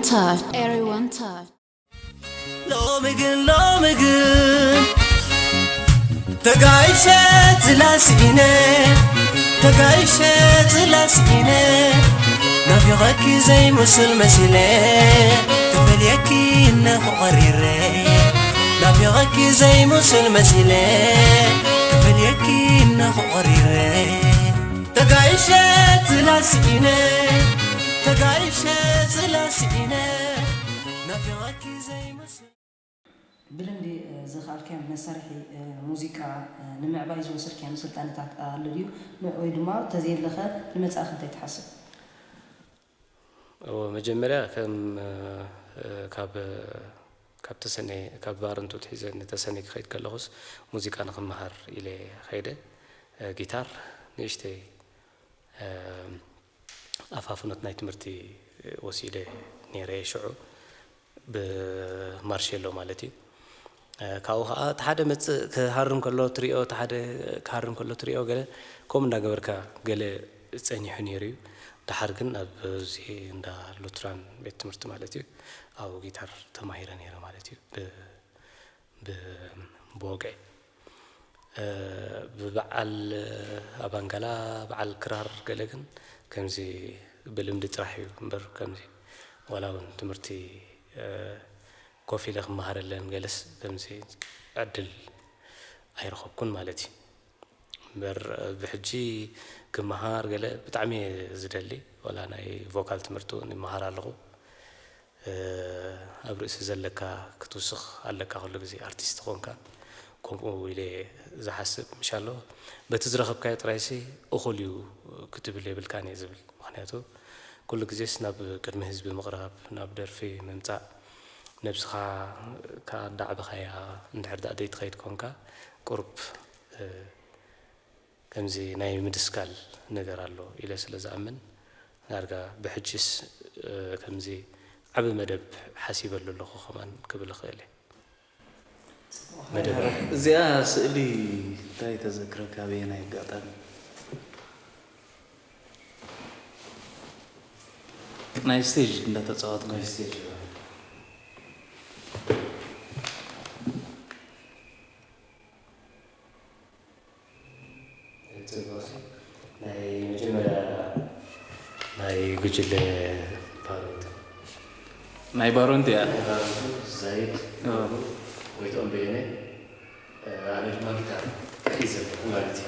Touch. Everyone touch. ሎሚ ግን ሎሚ ግን ተጋይሸ ዝላስኢነ ተጋይሸ ዝላስኢነ ናፊቐኪ ዘይመስል መሲለ ክፈልየኪ እነኹ ቐሪረ ናፊቐኪ ዘይመስል መሲለ ክፈልየኪ እነኹ ቐሪረ ተጋይሸ ዝላስኢነ ተጋይሸ ዝላስኢነ ናፊቐኪ ዘይመስል ብልምዲ ዝኸኣልካዮም መሳርሒ ሙዚቃ ንምዕባይ ዝወሰድካዮም ስልጠናታት ኣሎ ድዩ? ወይ ድማ ተዘየለኸ ንመጻእኸ እንታይ ትሓስብ? እዎ መጀመርያ ከም ካብ ካብ ተሰነ ካብ ባረንቱ ትሒዘ ንተሰነ ክኸይድ ከለኹስ ሙዚቃ ንክመሃር ኢለ ኸይደ ጊታር ንእሽተይ ኣፋፍኖት ናይ ትምህርቲ ወሲደ ነይረ ሽዑ ብማርሼሎ ማለት እዩ ካብኡ ከዓ እቲ ሓደ መፅእ ክሃርም ከሎ ትሪኦ እቲ ሓደ ክሃርም ከሎ ትሪኦ ገለ ከምኡ እንዳገበርካ ገለ ፀኒሑ ነይሩ እዩ ድሓር ግን ኣብዚ እንዳ ሉትራን ቤት ትምህርቲ ማለት እዩ ኣብኡ ጊታር ተማሂረ ነይረ ማለት እዩ ብወግዒ ብበዓል ኣባንጋላ በዓል ክራር ገለ ግን ከምዚ ብልምዲ ጥራሕ እዩ እምበር ከምዚ ዋላ እውን ትምህርቲ ኮፍ ኢለ ክመሃረለን ገለስ ከምዚ ዕድል ኣይረኸብኩን ማለት እዩ እምበር ብሕጂ ክመሃር ገለ ብጣዕሚ ዝደሊ ዋላ ናይ ቮካል ትምህርቲ እውን ይመሃር ኣለኹ ኣብ ርእሲ ዘለካ ክትውስኽ ኣለካ ኩሉ ግዜ ኣርቲስት ኾንካ ከምኡ ኢለ ዝሓስብ ምሻሎ በቲ ዝረኸብካዮ ጥራይሲ እኹል እዩ ክትብል የብልካን እየ ዝብል ምክንያቱ ኩሉ ግዜስ ናብ ቅድሚ ህዝቢ ምቕራብ ናብ ደርፊ ምምፃእ ነብስኻ ከኣዳዕበኻያ እንድሕር ደኣ ዘይትኸይድ ኮንካ ቁርብ ከምዚ ናይ ምድስካል ነገር ኣሎ ኢለ ስለ ዝኣምን ዳርጋ ብሕጅስ ከምዚ ዓቢ መደብ ሓሲበሉ ኣለኹ ከማን ክብል እኽእል እየ መደብ እዚኣ ስእሊ እንታይ ተዘክረካ ኣበየናይ ኣጋጣሚ ናይ ስቴጅ እንዳተፃወትካ ናይ መጀመርያ ናይ ጉጅለ ባሮት ናይ ባሮንቲ እያ ዛይድ ወይቶም በየነ ኣነ ድማ ጊታር ሒዘ ማለት እዩ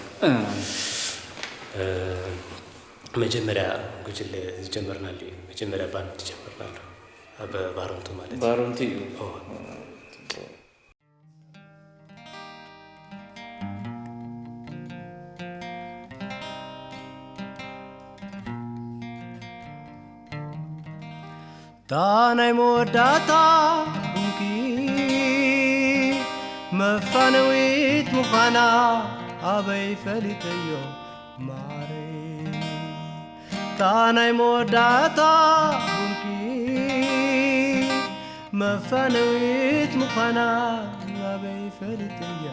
መጀመርያ ጉጅለ ዝጀመርናሉ እዩ መጀመርያ ባንድ ዝጀመርናሉ ኣብ ባሮንቱ ማለት እዩ ባሮንቲ እዩ እታ ናይ መወዳእታ ቡንኪ መፋነዊት ምዃና ኣበይ ፈሊጠዮ ማዓረይ እታ ናይ መወዳእታ ቡንኪ መፋነዊት ምዃና ኣበይ ፈሊጠዮ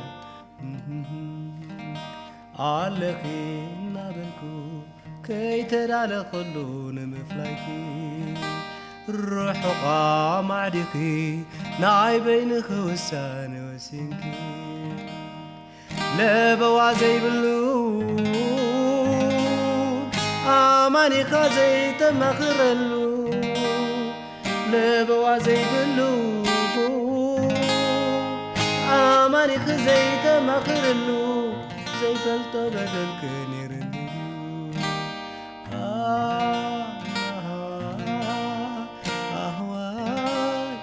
ኣለኺ እናበልኩ ከይተዳለኸሉ ንምፍላይኪ ርሑቓ ማዕዲኺ ንዓይ በይንኺ ውሳነ ወሲንኪ ለበዋ ዘይብሉ ኣማኒኻ ዘይተማኽረሉ ለበዋ ዘይብሉ ኣማኒኺ ዘይተማኽረሉ ዘይፈልጦ በደልክ ነይርኒ ድዩ ኣህዋይ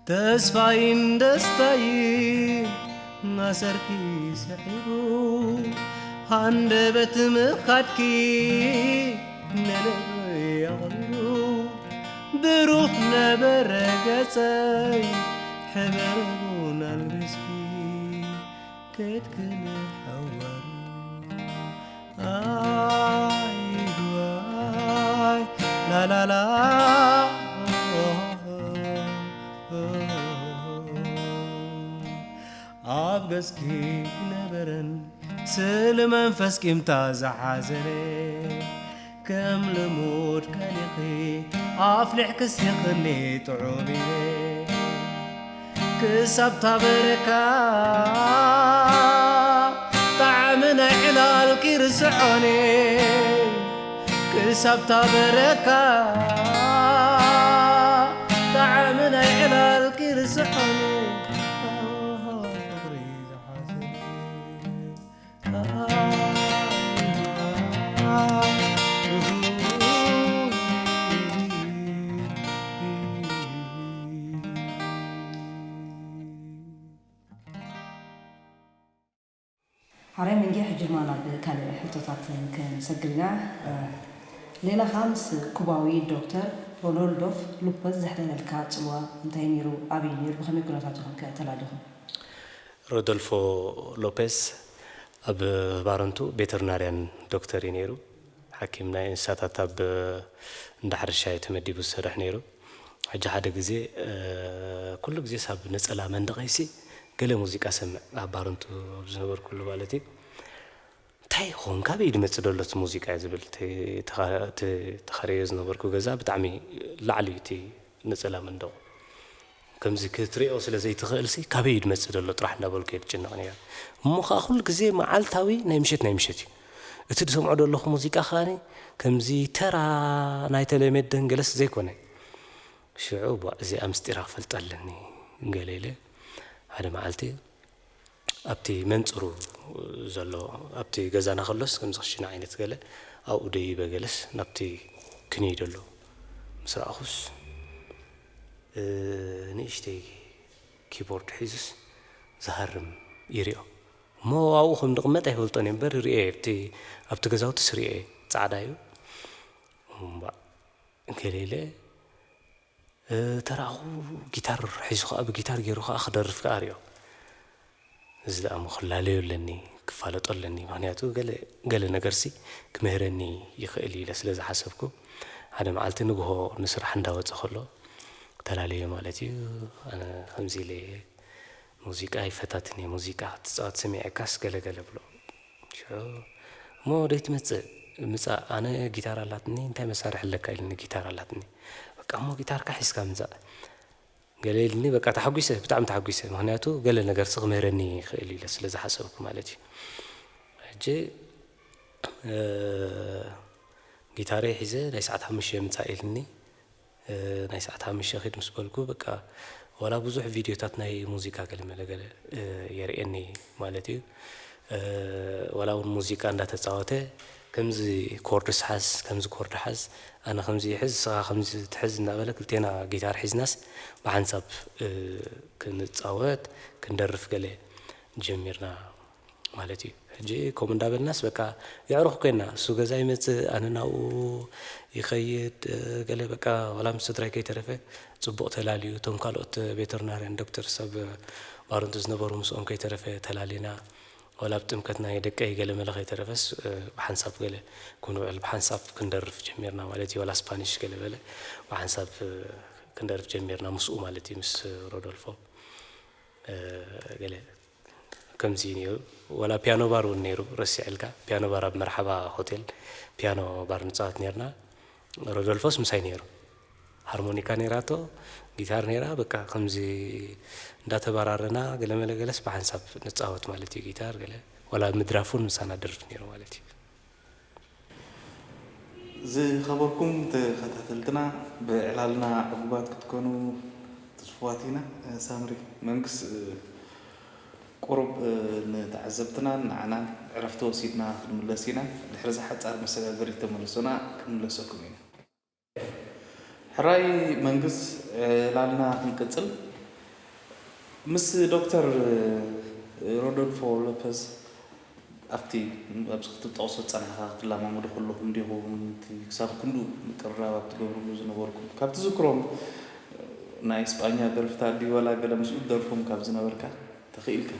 ተስፋይን ደስታይን ኣሰርኪ ስሒቡ ሃንደበት ምኻድኪ ንልበይ ኣቕሪቡ ብሩኽ ነበረ ገጸይ ሕብሪ ቡን ኣልቢስኪ ከድክን ሓዋሩ ኣይዋይ ላላላ ኣብ ገጽኪ ነበረን ስእሊ መንፈስ ቂምታ ዝሓዘለ ከም ልሙድ ቀኒኺ ኣፍሊሕ ክስቲኽኒ ጥዑም ኢለ ክሳብ ታበረካ ጣዕሚ ናይ ዕላልኪ ርስዖኒ ክሳብ ታበረካ ጣዕሚ ናይ ዕላልኪ ርስዖኒ ፍቕሪ ዝሓዘለ ሓራይ መንጌ ሕጂ ድማ ናብ ካልእ ሕቶታት ክንሰግር ኢና። ሌላ ከኣ ምስ ኩባዊ ዶክተር ሮዶልዶፍ ሉፐዝ ዘሕለለልካ ጽልዋ እንታይ ነይሩ? ኣበይ ነይሩ? ብኸመይ ኩነታት ኢኹም ከ ተላሊኹም? ሮዶልፎ ሎፔዝ ኣብ ባረንቱ ቬተርናርያን ዶክተር እዩ ነይሩ። ሓኪም ናይ እንስሳታት ኣብ እንዳ ሕርሻ እዩ ተመዲቡ ዝሰርሕ ነይሩ። ሕጂ ሓደ ግዜ ኩሉ ግዜ ሳብ ነጸላ መንደቐይሲ ገለ ሙዚቃ ሰምዕ ኣብ ባረንቱ ዝነበርኩሉ ማለት እዩ። እንታይ ይኸውን ካበይ ድመጽእ ደሎ እቲ ሙዚቃ እዩ ዝብል ተኸረዮ ዝነበርኩ ገዛ ብጣዕሚ ላዕሊ እዩ እቲ ነጸላ መንደቑ። ከምዚ ክትሪኦ ስለ ዘይትኽእል ሲ ካበይ ድመጽእ ደሎ ጥራሕ እንዳበልኩ እየ ዝጭነቕ ነይረ። እሞ ኸኣ ኩሉ ግዜ መዓልታዊ ናይ ምሸት ናይ ምሸት እዩ። እቲ ዝሰምዖ ደለኹ ሙዚቃ ኸኣኒ ከምዚ ተራ ናይ ተለሜደን ገለስ ዘይኮነ። ሽዑ ቧእ እዚኣ ምስጢራ ክፈልጣ ኣለኒ ገለ ኢለ ሓደ መዓልቲ ኣብቲ መንጽሩ ዘሎ ኣብቲ ገዛና ከሎስ ከምዚ ክሽነ ዓይነት ገለ ኣብኡ ደይበ ገለስ ናብቲ ክንይ ደሎ ምስ ረኣኹስ ንእሽተይ ኪቦርድ ሒዙስ ዝሃርም ይሪኦ እሞ ኣብኡ ከም ድቕመጥ ኣይፈልጦን እየ እምበር ሪኤ ኣብቲ ገዛውትስ ሪኤ ጻዕዳ እዩ እምባእ ገለ ኢለ ተራእኹ ጊታር ሒዙ ከዓ ብጊታር ገይሩ ከዓ ክደርፍ ከዓ ሪኦ እዚ ደኣ ክላለዮ ኣለኒ ክፋለጦ ኣለኒ ምክንያቱ ገለ ነገርሲ ክምህረኒ ይኽእል ኢለ ስለ ዝሓሰብኩ ሓደ መዓልቲ ንግሆ ንስራሕ እንዳወፀ ከሎ ተላለዮ ማለት እዩ ኣነ ከምዚ ኢለ ሙዚቃ ይፈታትን እየ ሙዚቃ ክትፃወት ሰሚዐካስ ገለገለ ብሎ ሽዑ እሞ ደይ ትመፅእ ምፃእ ኣነ ጊታር ኣላትኒ እንታይ መሳርሒ ኣለካ ኢልኒ ጊታር ኣላትኒ በቃ እሞ ጊታርካ ሒዝካ ምፃእ ገለ ኢልኒ በቃ ተሓጒሰ ብጣዕሚ ተሓጒሰ ምክንያቱ ገለ ነገርሲ ክምህረኒ ይኽእል ኢለ ስለ ዝሓሰብኩ ማለት እዩ ሕጂ ጊታረይ ሒዘ ናይ ሰዓት ሓሙሽተ ምፃእ ኢልኒ ናይ ሰዓት ሓሙሽተ ኺድ ምስ በልኩ በቃ ዋላ ብዙሕ ቪድዮታት ናይ ሙዚቃ ገለ መለ ገለ የርእየኒ ማለት እዩ ዋላ እውን ሙዚቃ እንዳተፃወተ ከምዚ ኮርድስ ሓዝ ከምዚ ኮርድ ሓዝ ኣነ ከምዚ ይሕዝ ስኻ ከምዚ ትሕዝ እናበለ ክልቴና ጊታር ሒዝናስ ብሓንሳብ ክንፃወት ክንደርፍ ገለ ጀሚርና ማለት እዩ ሕጂ ከምኡ እንዳበልናስ በቃ የዕሩኽ ኮይና እሱ ገዛ ይመፅእ ኣነ ናብኡ ይኸይድ ገለ በቃ ዋላ ምስ ስድራይ ከይተረፈ ፅቡቕ ተላልዩ እቶም ካልኦት ቬተርናርያን ዶክተር ሰብ ባረንቱ ዝነበሩ ምስኦም ከይተረፈ ተላሊና ዋላ ኣብ ጥምቀት ናይ ደቀይ ገለ መለ ከይተረፈስ ብሓንሳብ ገለ ክንውዕል ብሓንሳብ ክንደርፍ ጀሚርና ማለት እዩ ዋላ ስፓኒሽ ገለ በለ ብሓንሳብ ክንደርፍ ጀሚርና ምስኡ ማለት እዩ ምስ ሮዶልፎ ገለ ከምዚ እዩ ነይሩ ዋላ ፒያኖ ባር እውን ነይሩ ረሲዐልካ ፒያኖ ባር ኣብ መርሓባ ሆቴል ፒያኖ ባር ንፃወት ነርና ሮዶልፎስ ምሳይ ነይሩ ሃርሞኒካ ነይራቶ ጊታር ነይራ በቃ ከምዚ እንዳተባራረና ገለመለ ገለስ ብሓንሳብ ንፃወት ማለት እዩ ጊታር ገለ ዋላ ምድራፉን ምሳና ደርፍ ነይሩ ማለት እዩ ዝኸበርኩም ተኸታተልትና ብዕላልና ዕጉባት ክትኮኑ ትፅፍዋት ኢና ሳምሪ መንግስ ቁሩብ ንተዓዘብትናን ንዓናን ዕረፍቲ ወሲድና ክንምለስ ኢና ድሕሪ ዝሓፃር መሰጋገሪ ተመልሶና ክንምለሰኩም ኢና ሕራይ መንግስ ዕላልና ክንቅፅል ምስ ዶክተር ሮዶልፎ ሎፐዝ ኣብቲ ኣብዚ ክትጠቕሶ ዝጸናሕካ ክትለማመዱ ከለኹም ዲኹም እቲ ክሳብ ክንድኡ ምቅርራብ ኣብ ትገብርሉ ዝነበርኩም ካብ ትዝክሮም ናይ ስጳኛ ደርፍታት ድዩ ዋላ ገለ ምስኡ ትደርፎም ካብ ዝነበርካ ተኽኢልካ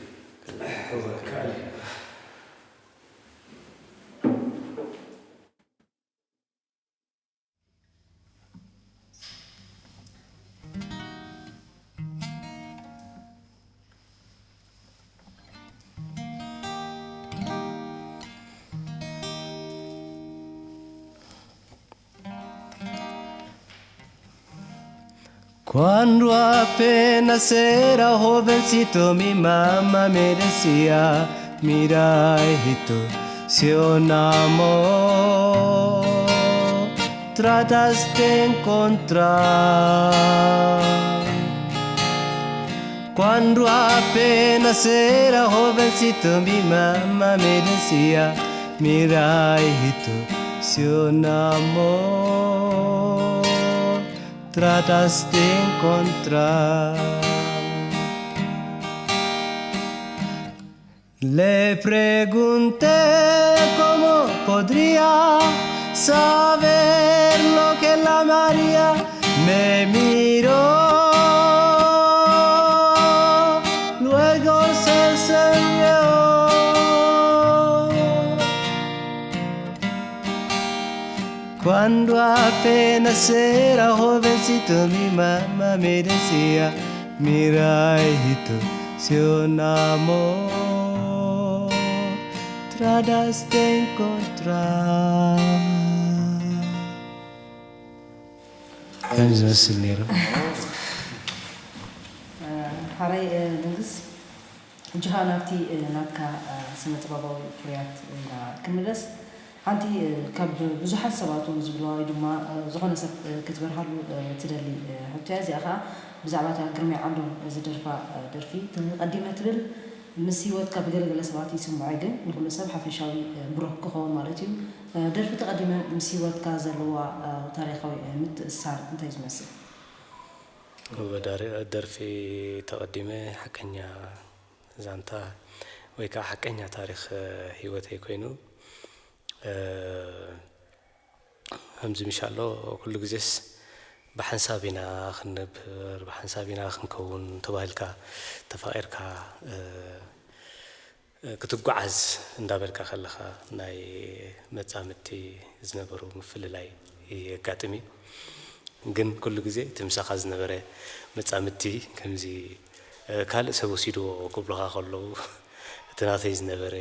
Quando appena sera ho venciuto mi mamma mi decía, mira hijito, si un amor tratas de encontrar. Quando appena sera ho venciuto mi mamma mi decía, mira hijito, si un amor tratas de encontrar. Le pregunté cómo podría saber lo que la María me miró. Luego se sonrió. Cuando apenas era jovencito, mi mamá me decía, mira, hijito, si un amor tratas de encontrar. ከምዚ ዝመስል ነይሩ። ሓራይ ድንግስ እጅኻ ናብቲ ናትካ ስነ ጥበባዊ ፍርያት ኢና ክንምለስ። ሓንቲ ካብ ብዙሓት ሰባት እውን ዝብልዋ ወይ ድማ ዝኾነ ሰብ ክትበርሃሉ ትደሊ ሕቶ እያ። እዚኣ ከዓ ብዛዕባ እታ ግርማይ ዓንዶም ዝደርፋ ደርፊ ተቐዲመ ትብል። ምስ ህይወትካ ብገለገለ ሰባት ይስምዖ፣ ግን ንኹሉ ሰብ ሓፈሻዊ ብሩህ ክኸውን ማለት እዩ። ደርፊ ተቐዲመ ምስ ህይወትካ ዘለዋ ታሪኻዊ ምትእስሳር እንታይ ዝመስል? ደርፊ ተቐዲመ ሓቀኛ ዛንታ ወይ ከዓ ሓቀኛ ታሪኽ ህይወተይ ኮይኑ ከምዚ ምሽ ኣሎ ኩሉ ግዜስ ብሓንሳብ ኢና ክንነብር ብሓንሳብ ኢና ክንከውን ተባሂልካ ተፋቒርካ ክትጓዓዝ እንዳበልካ ከለኻ ናይ መጻምድቲ ዝነበሩ ምፍልላይ የጋጥም እዩ። ግን ኩሉ ግዜ እቲ ምሳኻ ዝነበረ መጻምድቲ ከምዚ ካልእ ሰብ ወሲድዎ ክብሉኻ ከለዉ እቲ ናተይ ዝነበረ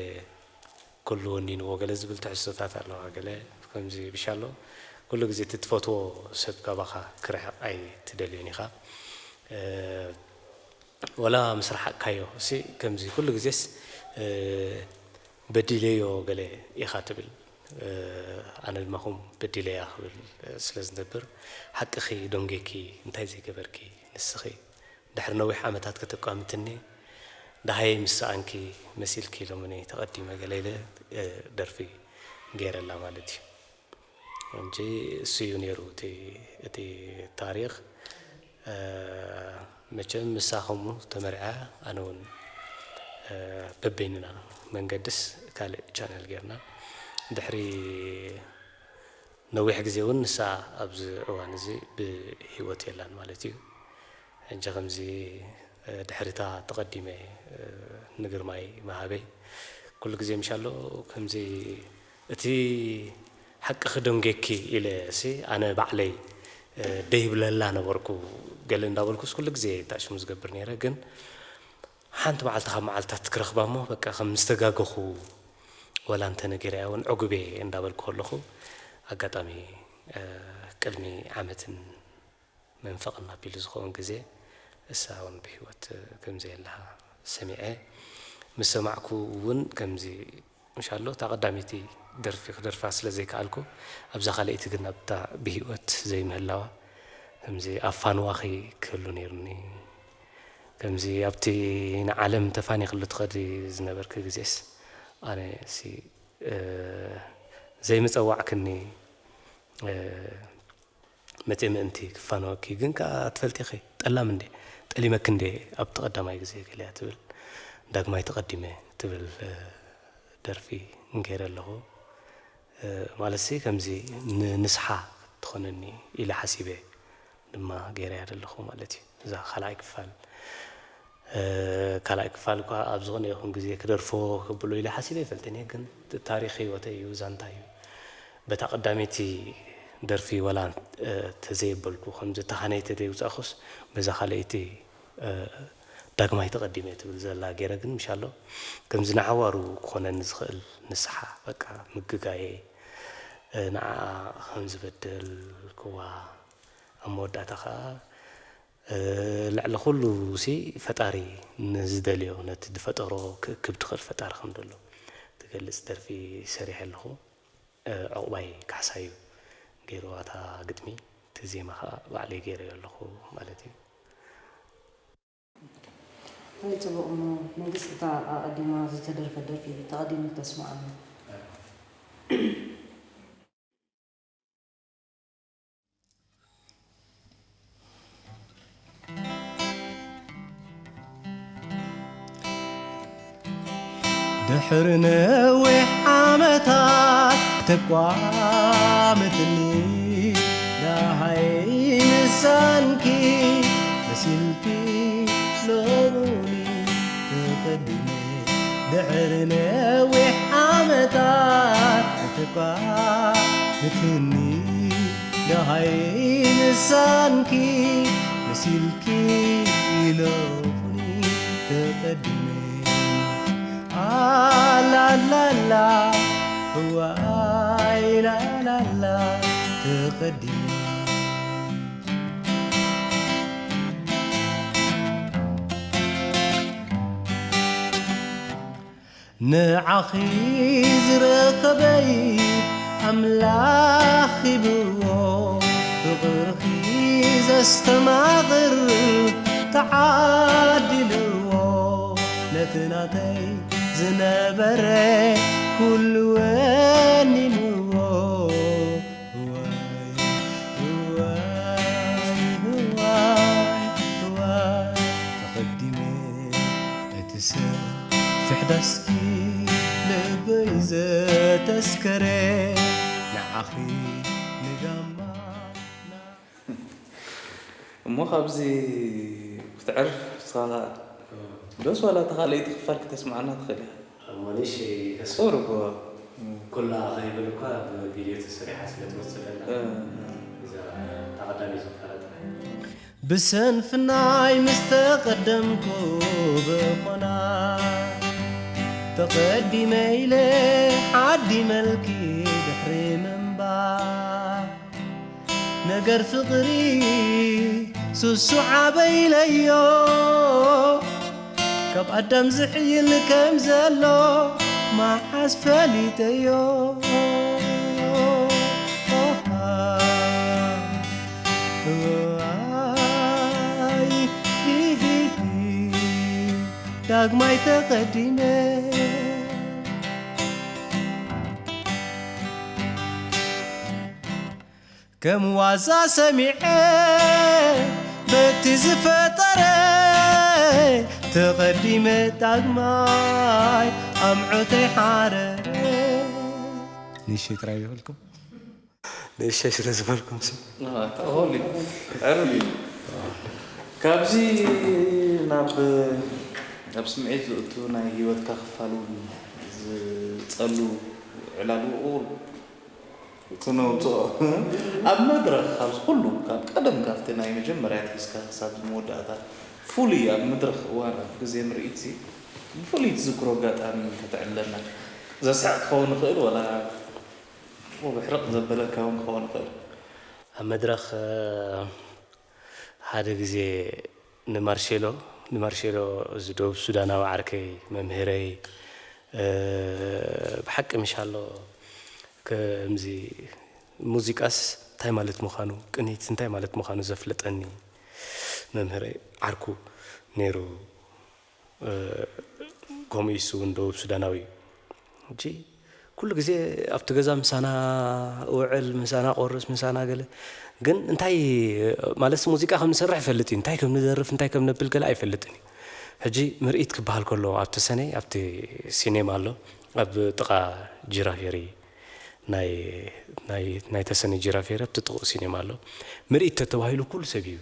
ኩሉ ወኒንዎ ገለ ዝብል ትሕዝቶታት ኣለዋ። ገለ ከምዚ ብሻሎ ኩሉ ግዜ እቲ ትፈትዎ ሰብ ካባኻ ክርሕቕ ኣይትደልዮን ኢኻ። ወላ ምስ ረሓቕካዮ እሲ ከምዚ ኩሉ ግዜስ በዲለዮ ገለ ኢኻ ትብል። ኣነ ድማ ኹም በዲለያ ክብል ስለ ዝነብር ሓቅኺ ዶንጌኪ እንታይ ዘይገበርኪ ንስኺ ድሕሪ ነዊሕ ዓመታት ከተቋምትኒ ደሃየይ ምስ ሰኣንኪ መሲልኪ ሎምኒ ተቐዲመ ገለ ኢለ ደርፊ ገይረላ ማለት እዩ። ሕጂ እሱ እዩ ነይሩ እቲ እቲ ታሪኽ። መቸም ንሳ ከምኡ ተመርዕያ ኣነ እውን በበይንና መንገድስ ካልእ ቻነል ጌርና ድሕሪ ነዊሕ ግዜ እውን ንሳ ኣብዚ እዋን እዚ ብህይወት የላን ማለት እዩ። ሕጂ ከምዚ ድሕሪታ ተቐዲመ ንግርማይ ምሃበይ ኩሉ ግዜ ምሻሎ ከምዚ እቲ ሓቂ ክደንጌኪ ኢለ ሲ ኣነ ባዕለይ ደይብለላ ነበርኩ ገለ እንዳበልኩስ ኩሉ ግዜ ታሽሙ ዝገብር ነይረ። ግን ሓንቲ መዓልቲ ካብ መዓልታት ክረኽባ እሞ በቃ ከም ዝተጋገኹ ወላ እንተነገረያ እውን ዕጉቤ እንዳበልኩ ከለኹ ኣጋጣሚ ቅድሚ ዓመትን መንፈቕን ኣቢሉ ዝኸውን ግዜ እሳ እውን ብህይወት ከም ዘየላኻ ሰሚዐ። ምስ ሰማዕኩ እውን ከምዚ ምሻሎ እታ ቀዳመይቲ ደርፊ ክደርፋ ስለ ዘይከኣልኩ ኣብዛ ካልኣይቲ ግን ኣብታ ብህይወት ዘይምህላዋ ከምዚ ኣፋንዋኺ ክህሉ ነይሩኒ። ከምዚ ኣብቲ ንዓለም ተፋኒኽሉ ትኸዲ ዝነበርኪ ግዜስ ኣነ ሲ ዘይምጸዋዕክኒ መጽየ ምእንቲ ክፋነወኪ ግን ከኣ ትፈልጢ ኢኺ ጠላም እንዴ ጠሊመኪ እንዴ ኣብቲ ቀዳማይ ግዜ ገሊያ ትብል ዳግማይ ተቐዲመ ትብል ደርፊ ገይረ ኣለኹ። ማለትሲ ከምዚ ንንስሓ ክትኾነኒ ኢለ ሓሲበ ድማ ገይረያ ዘለኹ ማለት እዩ። እዛ ካልኣይ ክፋል ካልኣይ ክፋል እኳ ኣብ ዝኾነ ይኹን ግዜ ክደርፎ ክብሎ ኢለ ሓሲበ ኣይፈልጥን እየ፣ ግን ታሪኽ ህይወተይ እዩ፣ ዛንታይ እዩ። በታ ቀዳመይቲ ደርፊ ወላ ተዘየበልኩ ከምዚ ተኻነይ ተዘይውፃእኩስ በዛ ካልኣይቲ ዳግማይ ተቐዲመ ትብል ዘላ ገይረ ግን ምሻሎ ከምዚ ንሓዋሩ ክኾነኒ ዝኽእል ንስሓ በቃ ምግጋየ ንዓኣ ከም ዝበደልክዋ ኣብ መወዳእታ ከዓ እ፣ ልዕሊ ኩሉ ሲ ፈጣሪ ንዝደልዮ፣ ነቲ ዝፈጠሮ ክእክብ ዝኽእል ፈጣሪ ከም ዘሎ ትገልጽ ደርፊ ሰሪሐ ኣለኹ። እ፣ ዕቑባይ ካሕሳይ እዩ ገይርዋ እታ ግጥሚ፣ እቲ ዜማ ኸኣ ባዕለይ ገይረዮ ኣለኹ ማለት እዩ። ኣይ ጽቡቕ እሞ መንግስቲ እታ ኣቐዲማ ዝተደርፈ ደርፊ ተቐዲሙ ክተስምዓና። ድሕሪ ነዊሕ ዓመታት ተቋምትኒ፣ ደሃይ ምሳንኪ መሲልኪ ሎሚ ተቐዲመ። ድሕሪ ነዊሕ ዓመታት ተቋምትኒ፣ ደሃይ ምሳንኪ መሲልኪ ሎሚ ተቐዲመ። ኣላላላ፣ እዋይ ላላላ፣ ተቐዲመ። ንዓኺ ዝረኸበይ ኣምላኽ ሂብዎ፣ ፍቕርኺ ዘስተማቕር ተዓዲልዎ። ነቲ ናተይ ዝነበረ ኩሉ ወኒንዎ። እዋይ፣ እዋይ፣ እዋይ፣ እዋይ፣ ተቐዲመ እቲ ሰፍሕ ዳስኪ ልበይ ዘተስከረ ንዓኺ ንጋማ እሞ ካብዚ ክትዕርፍ ንስኻ ኸኣ ዶስ ዋላ እታ ካልኣይቲ ክፋል ክተስምዓና ትኽእል ኢኻ? እሞ ንእሽተይ ተስፋ ቁሩብ፣ እዋ። እም። ኩላ ከይብል እኳ ብቪድዮ ተሰሪሓ ስለ ትወጽእ ዘላ፣ እ። እዛ እታ ቀዳመይቲ ክፋላ ጥራይ። ብሰንፍናይ ምስ ተቐደምኩ ብኾና፣ ተቐዲመ ኢለ ዓዲመልኪ ድሕሪ ምንባር። ነገር ፍቕሪ ሱሱ ዓበይለዮ፣ ካብ ኣዳም ዝሕይል ከም ዘሎ መዓስ ፈሊጠዮ። እዋይ፣ ዳግማይ ተቐዲመ። ከም ዋዛ ሰሚዐ በቲ ዝፈጠረ፣ ተቐዲመ ዳግማይ ኣምዖተይ ሓረረ። ንእሽተይ ጥራይ ይበልኩም። ንእሽተይ ስለ ዝበልኩም ሲ። ኣዎ፣ ኣታ ሆሊ ዕርብ እዩ። ካብዚ ናብ፣ ኣብ ስምዒት ዝእቱ ናይ ህይወትካ ክፋል እውን ዝጸሉ ዕላል ውቑር ትነውጽኦ። ኣብ መድረኽ ካብዚ ኩሉ፣ ካብ ቀደም ካብቲ ናይ መጀመርያ ኣትሒዝካ ክሳብ መወዳእታ ፍሉይ ኣብ መድረኽ እዋን ኣብ ግዜ ምርኢትሲ ብፍሉይ ትዝክሮ ኣጋጣሚ ከተዕልለና። ዘስሕቕ ክኸውን ይኽእል፣ ዋላ ብሕርቕ ዘበለካ እውን ክኸውን ይኽእል። ኣብ መድረኽ፣ እ፣ ሓደ ግዜ ንማርሴሎ፣ ንማርሴሎ እዚ ደቡብ ሱዳናዊ ዓርከይ፣ መምህረይ፣ እ፣ ብሓቂ ምሻሎ ከምዚ ሙዚቃስ እንታይ ማለት ምዃኑ፣ ቅኒት እንታይ ማለት ምዃኑ ዘፍለጠኒ መምህረይ ዓርኩ ነይሩ። እ፣ ከምኡ ኢሱ እውን ደቡብ ሱዳናዊ እዩ። ሕጂ ኩሉ ግዜ ኣብቲ ገዛ ምሳና እውዕል፣ ምሳና ቆርስ፣ ምሳና ገለ። ግን እንታይ፣ ማለትስ ሙዚቃ ከም ንሰርሕ ይፈልጥ እዩ፣ እንታይ ከም ንደርፍ፣ እንታይ ከም ነብል ገለ ኣይፈልጥን እዩ። ሕጂ ምርኢት ክበሃል ከሎ ኣብቲ ሰነ፣ ኣብቲ ሲኔማ ኣሎ፣ ኣብ ጥቓ ጂራፌሪ ናይ፣ ናይ፣ ናይ ተሰነ ጂራፌሪ ኣብቲ ጥቕኡ ሲኔማ ኣሎ። ምርኢት ተተባሂሉ ኩሉ ሰብ እዩ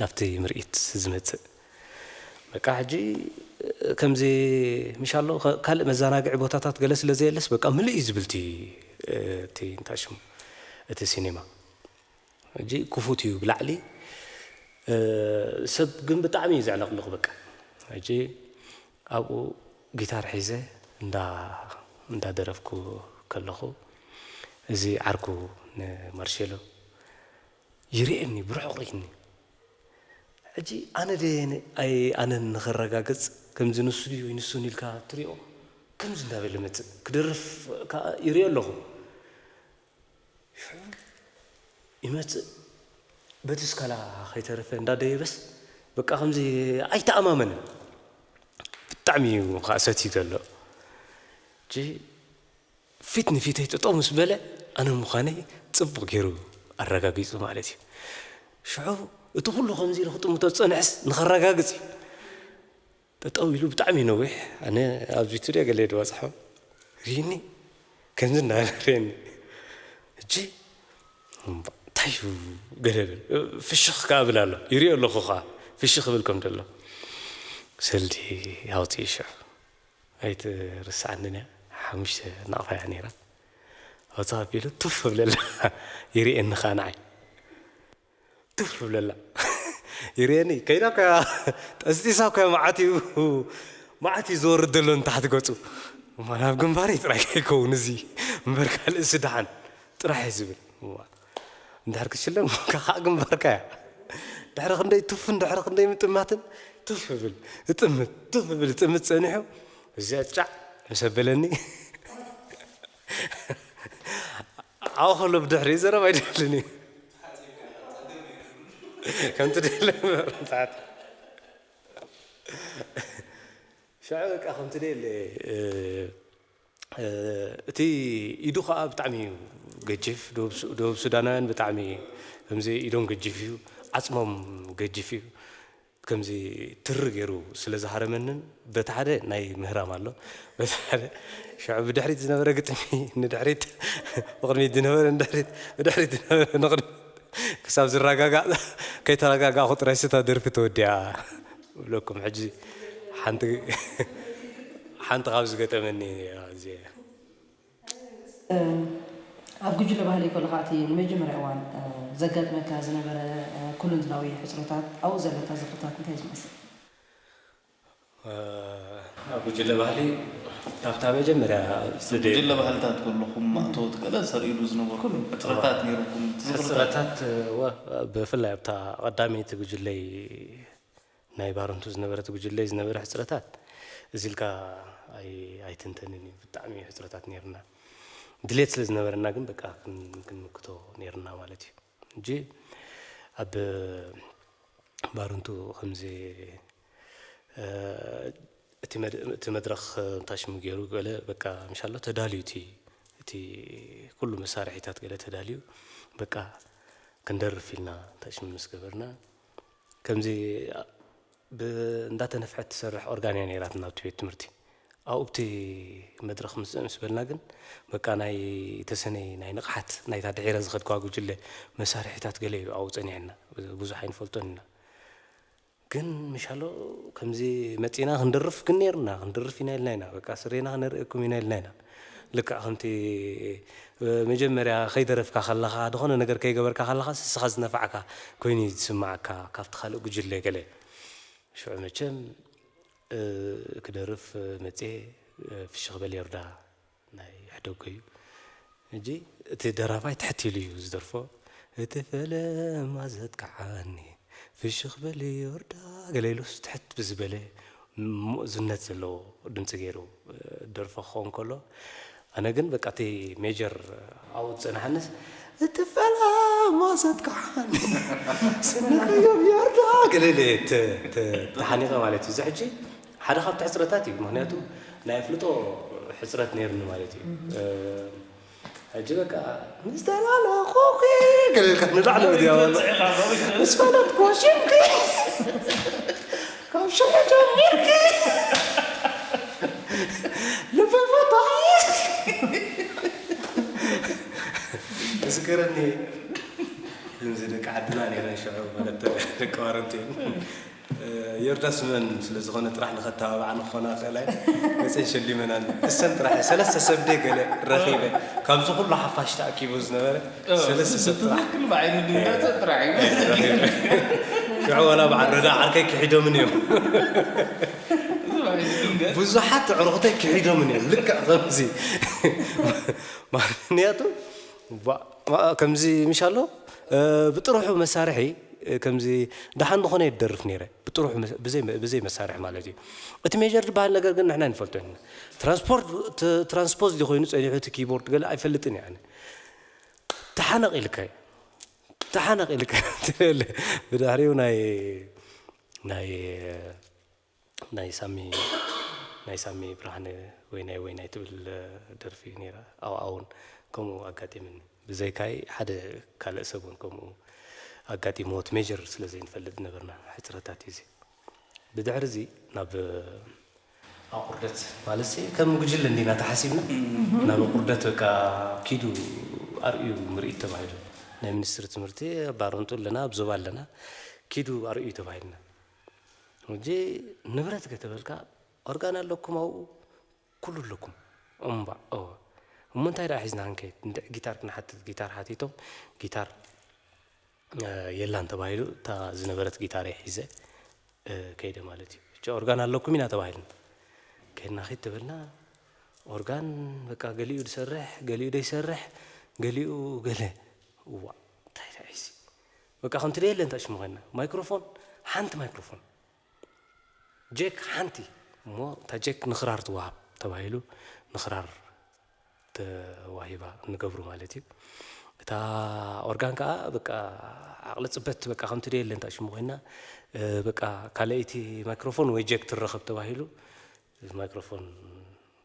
ናብቲ ምርኢት ዝመጽእ። በቃ ሕጂ ከምዚ ምሽ ኣሎ፣ ከ-፣ ካልእ መዘናግዒ ቦታታት ገለ ስለ ዘየለስ፣ በቃ ምልእ እዩ ዝብል እቲ፣ እቲ እንታይ ሽሙ፣ እቲ ሲኔማ። ሕጂ ክፉት እዩ ብላዕሊ፣ ሰብ ግን ብጣዕሚ እዩ ዘዕለቕልቕ በቃ። ሕጂ ኣብኡ ጊታር ሒዘ እንዳ-፣ እንዳደረፍኩ ከለኹ፣ እዚ ዓርኩ ንማርሴሎ ይርእየኒ፣ ብርሑቕ ርእየኒ። ሕጂ ኣነ ድየ ን-፣ ኣይ፣ ኣነ ንኸረጋግጽ ከምዚ ንሱ ድዩ ወይ ንሱን ኢልካ ትሪኦ፣ ከምዚ እንዳበለ መጽእ። ክደርፍ ከኣ ይሪኦ ኣለኹ። ይመጽእ። በቲ ስካላ ከይተረፈ እንዳደየበስ በቃ ከምዚ ኣይተኣማመንን። ብጣዕሚ እዩ ከኣ ሰትዩ ዘሎ። ሕጂ ፊት ንፊተይ ጠጠው ምስ በለ ኣነ ምዃነይ ጽቡቕ ገይሩ ኣረጋጊጹ ማለት እዩ። ሽዑ እቲ ኩሉ ከምዚ ኢሉ ክጥምቶ ዝጸንሐስ ንኸረጋግጽ እዩ። ጠጠው ኢሉ ብጣዕሚ ነዊሕ፣ ኣነ ኣብ ቪቱ ድየ ገለ ድበጽሖ ሪኒ ከምዚ እንዳበለ ሪኒ። ሕጂ እንታይ እዩ ገለ ብል፣ ፍሽኽ ከኣ ብል ኣሎ። ይሪኦ ኣለኹ ከኣ ፍሽኽ ብል ከም ዘሎ። ሰልዲ ኣውጺኡ ሽዑ። ኣይትርስዓንን እያ። ሓሙሽተ ናቕፋ እያ ነይራ። ኣውጽእ ኣቢሉ ቱፍ ብለላ። ይርእየኒ ኸኣ ንዓይ። ቱፍ ብለላ። ይርእየኒ። ከይዳ እኮ እያ፣ ጠስጢሳ እኮ እያ፣ መዓት እዩ፣ መዓት እዩ ዝወርድ ዘሎ ንታሕቲ ገጹ። እሞ ናብ ግንባረይ ጥራይ ከይከውን እዚ እምበር ካልእሲ ደሓን ጥራሕ እዩ ዝብል። እዋ። እንድሕር ክትሽለም ካኻዕ ግንባርካ እያ። ድሕሪ ክንደይ ቱፍን ድሕሪ ክንደይ ምጥማትን ቱፍ እብል፣ እጥምት፣ ቱፍ እብል፣ እጥምት ጸኒሑ፣ እዚኣ ጫዕ ምስ ኣበለኒ፣ ዓው ክብሎ ብድሕሪኡ ዘረባ ኣይደልን እዩ። ከምቲ ደለ እምበር፣ ንስሓት። ሽዑ በቃ ከምቲ ደለ፣ እ፣ እ፣ እቲ ኢዱ ኸኣ ብጣዕሚ እዩ ገጂፍ። ደቡብ ሱ-፣ ደቡብ ሱዳናውያን ብጣዕሚ ከምዚ ኢዶም ገጂፍ እዩ፣ ዓጽሞም ገጂፍ እዩ። ከምዚ ትሪ ገይሩ ስለ ዝሃረመንን በቲ ሓደ ናይ ምህራም ኣሎ፣ በቲ ሓደ ሽዑ ብድሕሪት ዝነበረ ግጥሚ ንድሕሪት፣ ብቕድሚት ዝነበረ ንድሕሪት፣ ብድሕሪት ዝነበረ ንቕድሚት ክሳብ ዝረጋጋእ፣ ከይተረጋጋእኹ ጥራይ ስታ ደርፊ ተወዲኣ እብለኩም። ሕጂ ሓንቲ፣ ሓንቲ ካብ ዝገጠመኒ እዚኣ እያ። ኣብ ጉጅለ ባህሊ ከለኻ እቲ ንመጀመርያ እዋን ዘጋጥመካ ዝነበረ ኩለንትናዊ ሕጽረታት ኣብኡ ዘለካ ዝኽርታት እንታይ ዝመስል? ኣብ ጉጅለ ባህሊ ካብታ መጀመርያ ዝደ- ጉጅለ ባህልታት ከለኹም ማእቶት ገለ ሰሪሉ ዝነበርኩም ሕጽረታት ነይርኩም ትዝኽርታት? ሕጽረታት፣ እወ፣ ብፍላይ ኣብታ ቀዳመይቲ ጉጅለይ ናይ ባረንቱ ዝነበረት ጉጅለይ ዝነበረ ሕጽረታት እዚ ኢልካ ኣይ-፣ ኣይትንተንን እዩ። ብጣዕሚ እዩ ሕጽረታት ነይርና። ድሌት ስለ ዝነበረና ግን በቃ ክን-፣ ክንምክቶ ነይርና ማለት እዩ። እንጂ ኣብ ባረንቱ ከምዚ፣ እ፣ እቲ መድ-፣ እቲ መድረኽ እንታይ ሽሙ ገይሩ ገለ በቃ ምሻሎ ተዳልዩ እቲ፣ እቲ ኩሉ መሳርሒታት ገለ ተዳልዩ በቃ ክንደርፍ ኢልና እንታይ ሽሙ ምስ ገበርና ከምዚ ብ-፣ እንዳተነፍሐት ትሰርሕ ኦርጋን እያ ነይራትና ኣብቲ ቤት ትምህርቲ። ኣብኡ ኣብቲ መድረኽ ምስ ምስ በልና ግን በቃ ናይ ተሰነይ ናይ ንቕሓት ናይታ ድሒረ ዝኸድክዋ ጉጅለ መሳርሒታት ገለ እዩ ኣብኡ ጸኒሕና። ብዙሕ ኣይንፈልጦን ኢና። ግን ምሻሎ ከምዚ መጺና ክንደርፍ ግን ነይርና፣ ክንደርፍ ኢና ኢልና ኢና። በቃ ስሬና ክነርእየኩም ኢና ኢልና ኢና። ልክዕ ከምቲ መጀመርያ ከይደረፍካ ከለኻ፣ ዝኾነ ነገር ከይገበርካ ከለኻ፣ ንስኻ ዝነፋዕካ ኮይኑ እዩ ዝስምዓካ፣ ካብቲ ካልእ ጉጅለ ገለ። ሽዑ መቸም፣ እ፣ ክደርፍ መጽየ፣ እ፣ ፍሽኽ በል ዮርዳ ናይ ሕደጎ እዩ። ሕጂ እቲ ደራፋይ ትሕት ኢሉ እዩ ዝደርፎ። እቲ ፈለማ ዘጥቅዓኒ ፍሽኽ በል ዮርዳ ገለ ኢሉስ ትሕት ብዝበለ ምእዙነት ዘለዎ ድምጺ ገይሩ፣ እ፣ ደርፎ ክኸውን ከሎ፣ ኣነ ግን በቃ እቲ ሜጀር ኣብኡ ዝጸንሓንስ፣ "እቲ ፈለማ ዘጥቅዓኒ ስንኽዮም ዮርዳ" ገለ ኢለ እየ ተ-፣ ተ-፣ ተሓኒቐ ማለት እዩ። እዚ ሕጂ ሓደ ካብቲ ሕጽረታት እዩ። ምኽንያቱ ናይ ኣፍልጦ ሕጽረት ነይሩኒ ማለት እዩ። እ፣ ሕጂ በቃ "ምስ ተላለኹኺ" ገለ ኢልካ ንላዕሊ ወዲያ ወላ። "ምስ ፈለጥኩ ሽምኪ ካብ ሽዑ ጀሚርኪ ልበይ ፈታሒ" ዝገረኒ። ከምዚ ደቂ ዓድና ነይረን ሽዑ ማለት ደቂ ባረንቱ እየን። ዮርዳስ መን ስለ ዝኾነ ጥራሕ ንኸተባብዓ ንኾና ክእላይ መፅን ሸሊመናን እሰን ጥራሕ እየ። ሰለስተ ሰብ ደይ ገለ ረኺበ ካብዚ ኩሉ ሓፋሽ ተኣኪቡ ዝነበረ ሰለስተ ሰብ ጥራሕ ትኽክል ብዓይኒ ድንጋፀ ጥራሕ እዩ። ረኺበ። ሽዑ ወላ በዓል ረዳ ዓርከይ ክሒዶምን እዮም። እዚ ብዓይኒ ድንጋፀ ብዙሓት ኣዕሩኽተይ ክሒዶምን እዮም። ልክዕ ከምዚ ምኽንያቱ ባ-፣ ባ-፣ ከምዚ ምሽ ኣሎ፣ እ፣ ብጥርሑ መሳርሒ ከምዚ ደሓን ዝኾነ እየ ዝደርፍ ነይረ፣ ብጥሩሑ መስ-፣ ብዘይ፣ ብዘይ መሳርሒ ማለት እዩ። እቲ ሜጀር ዝበሃል ነገር ግን ንሕና ንፈልጦ ኢና። ትራንስፖርት፣ ት-፣ ትራንስፖዝ ድዩ ኮይኑ ጸኒሑ እቲ ኪቦርድ ገለ ኣይፈልጥን እየ ኣነ። ተሓነቕ ኢልካ እዩ። ተሓነቕ ኢልካ። ብድሕሪኡ ናይ፣ ናይ ናይ ሳሚ፣ ናይ ሳሚ ብርሃነ ወይናይ ወይናይ ትብል ደርፊ ነይራ። ኣብኣ እውን ከምኡ ኣጋጢምኒ። ብዘይካይ ሓደ ካልእ ሰብ እውን ከምኡ ኣጋጢምዎ፣ እቲ ሜጀር ስለ ዘይንፈልጥ ዝነበርና ሕጽረታት እዩ እዚ። ብድሕሪ እዚ ናብ ኣቑርደት፣ ማለትሲ ከም ጉጅለ እንዲና ተሓሲብና፣ ናብ ኣቑርደት በቃ ኪዱ ኣርእዩ ምርኢት ተባሂሉ። ናይ ሚኒስትሪ ትምህርቲ ኣብ ባረንቱ ኣለና፣ ኣብ ዞባ ኣለና፣ ኪዱ ኣርእዩ ተባሂልና። ሕጂ ንብረት ከተበልካ ኦርጋን ኣለኩም ኣብኡ? ኩሉ ኣለኩም። እምባእ፣ እወ። እሞ እንታይ ደኣ ሒዝና ክንከይድ? እንድዒ ጊታር ክንሓትት፣ ጊታር ሓቲቶም፣ ጊታር፣ እ፣ የላን ተባሂሉ፣ እታ ዝነበረት ጊታረይ ሒዘ፣ እ፣ ከይደ ማለት እዩ። ሕጂ ኦርጋን ኣለኩም ኢና ተባሂልና። ከይድና ኺድ ተበልና፣ ኦርጋን በቃ ገሊኡ ዝሰርሕ፣ ገሊኡ ዘይሰርሕ፣ ገሊኡ ገለ። እዋእ፣ እንታይ ደኣ ሒዚ? በቃ ከምቲ ደየለ እንታይ ሽሙ ኮይንና። ማይክሮፎን፣ ሓንቲ ማይክሮፎን። ጀክ ሓንቲ እሞ እታ ጀክ ንኽራር ትወሃብ ተባሂሉ ንኽራር ተዋሂባ ንገብሩ ማለት እዩ። እታ ኦርጋን ከኣ በቃ ዓቕሊ ጽበት በቃ ከምቲ ደየለ እንታይ ሽሙ ኮይና፣ እ፣ በቃ ካልኣይቲ ማይክሮፎን ወይ ጀክ ትረኸብ ተባሂሉ ማይክሮፎን፣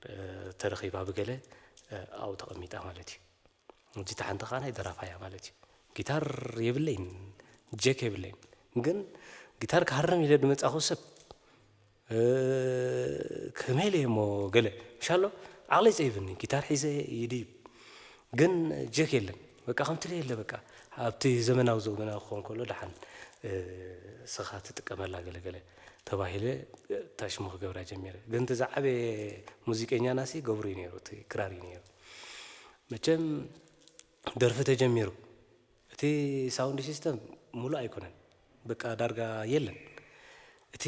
እ፣ ተረኺባ ብገለ፣ እ፣ ኣብኡ ተቐሚጣ ማለት እዩ። ሕጂ እታ ሓንቲ ኸኣ ናይ ደራፋያ ማለት እዩ። ጊታር የብለይን፣ ጀክ የብለይን። ግን ጊታር ክሃርም ኢለ ዝመጻኹ ሰብ፣ እ፣ ከመይ ኢለ እሞ ገለ፣ ምሻሎ ዓቕለይ ጸይብኒ፣ ጊታር ሒዘ ይድይብ። ግን ጀክ የለን። በቃ ከምቲ ደየለ በቃ ኣብቲ ዘመናዊ ዘመናዊ ክኸውን ከሎ ደሓን፣ እ፣ ስኻ ትጥቀመላ ገለ ገለ ተባሂለ፣ እ፣ ታሽሙ ክገብራ ጀሚረ። ግን እቲ ዝዓበየ ሙዚቀኛናሲ ገብሩ እዩ ነይሩ፣ እቲ ክራር እዩ ነይሩ። መቸም ደርፊ ተጀሚሩ። እቲ ሳውንድ ሲስተም ሙሉእ ኣይኮነን። በቃ ዳርጋ የለን። እቲ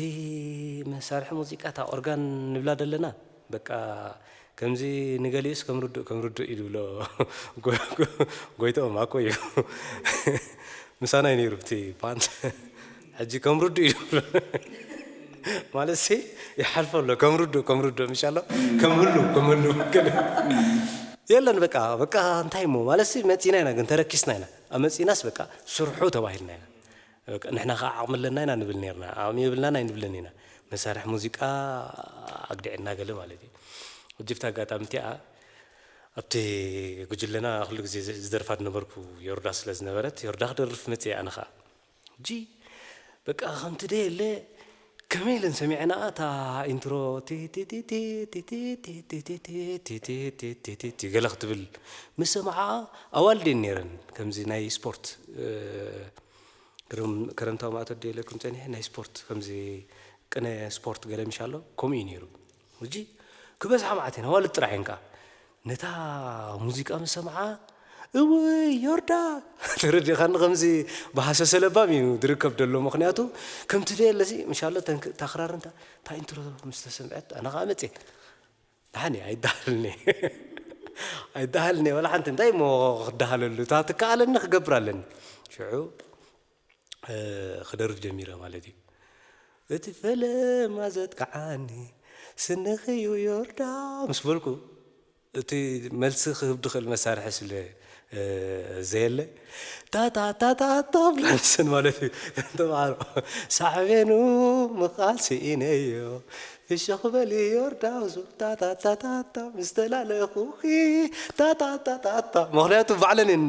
መሳርሒ ሙዚቃ፣ እታ ኦርጋን ንብላ ዘለና፣ በቃ ከምዚ ንገሊኡስ ከም ርዱእ፣ ከም ርዱእ እዩ ዝብሎ። ጎ-፣ ጎ-፣ ጎይትኦም ኣኮ እዩ። ምሳና እዩ ነይሩ እቲ ፓንት። ሕጂ ከም ርዱእ እዩ ዝብሎ። ማለትሲ ይሓልፎ ኣሎ። ከም ርዱእ፣ ከም ርዱእ፣ ምሻሎ? ከም ህሉ፣ ከም ህሉ። የለን በቃ፣ በቃ እንታይ እሞ? ማለትሲ መጺና ኢና ግን ተረኪስና ኢና። ኣብ መጺናስ በቃ ስርሑ ተባሂልና ኢና። በቃ ንሕና ኸዓ ዓቕሚ ኣለና ኢና ንብል ነይርና። ዓቕሚ የብልናን ኣይንብልን ኢና። መሳርሒ ሙዚቃ ኣግዲዕና ገለ ማለት እዩ። ሕጂ ብቲ ኣጋጣሚ እቲኣ ኣብቲ ጉጅለና ኩሉ ግዜ ዝ-፣ ዝደርፋ ዝነበርኩ ዮርዳ ስለ ዝነበረት፣ ዮርዳ ክደርፍ መጽየ ኣነ ኸዓ። ሕጂ በቃ ከምቲ ደየለ ከመይ ኢለን ሰሚዐንኣ እታ ኢንትሮ ቲ ቲ ቲ ቲ ቲ ቲ ቲ ቲ ቲ ቲ ቲ ቲ ቲ ቲ ቲ ገለ ክትብል ምስ ሰማዓ ኣዋልድ እየን ነይረን። ከምዚ ናይ ስፖርት፣ እ፣ ክረም-፣ ክረምታዊ ማእቶት ድየ ኢለኩም ጸኒሐ፣ ናይ ስፖርት ከምዚ ቅነ ስፖርት ገለ ምሽ ኣሎ፣ ከምኡ እዩ ነይሩ። ሕጂ ክበዝሓ መዓት እየን፣ ኣዋልድ ጥራሕ እየን ከኣ። ነታ ሙዚቃ ምስ ሰምዓ፣ "እውይ ዮርዳ!" ተረዲእካኒ፣ ከምዚ ብሃሰሰ ለባም እዩ ዝርከብ ዘሎ። ምኽንያቱ ከምቲ ደየለሲ፣ ምሻሎ ተን-፣ እታ ክራር እንታ፣ እታ ኢንትሮ ምስ ተሰምዐት፣ ኣነ ኸኣ መጽየ። ደሓን እየ፣ ኣይደሃልኒ። ኣይደሃልኒ፣ ወላ ሓንቲ። እንታይ እሞ ክደሃለሉ? እታ ትከኣለኒ ክገብር ኣለኒ። ሽዑ፣ እ፣ ክደርፍ ጀሚረ ማለት እዩ። "እቲ ፈለማ ዘጥቅዓኒ ስንኺ እዩ ዮርዳ" ምስ በልኩ፣ እቲ መልሲ ክህብ ዝኽእል መሳርሒ ስለ፣ እ፣ ዘየለ፣ "ታታ፣ ታታ፣ ታታ" ብላ ንሰን ማለት እዩ። ተምሃሮ፣ "ሳዕቤኑ ምቓል ስኢነዮ፣ ፍሽኽ በሊ ዮርዳውስ፣ ታታ፣ ታታ፣ ታታ፣ ምስ ተላለኹኺ፣ ታታ፣ ታታ፣ ታታ" ምኽንያቱ ባዕለን እየን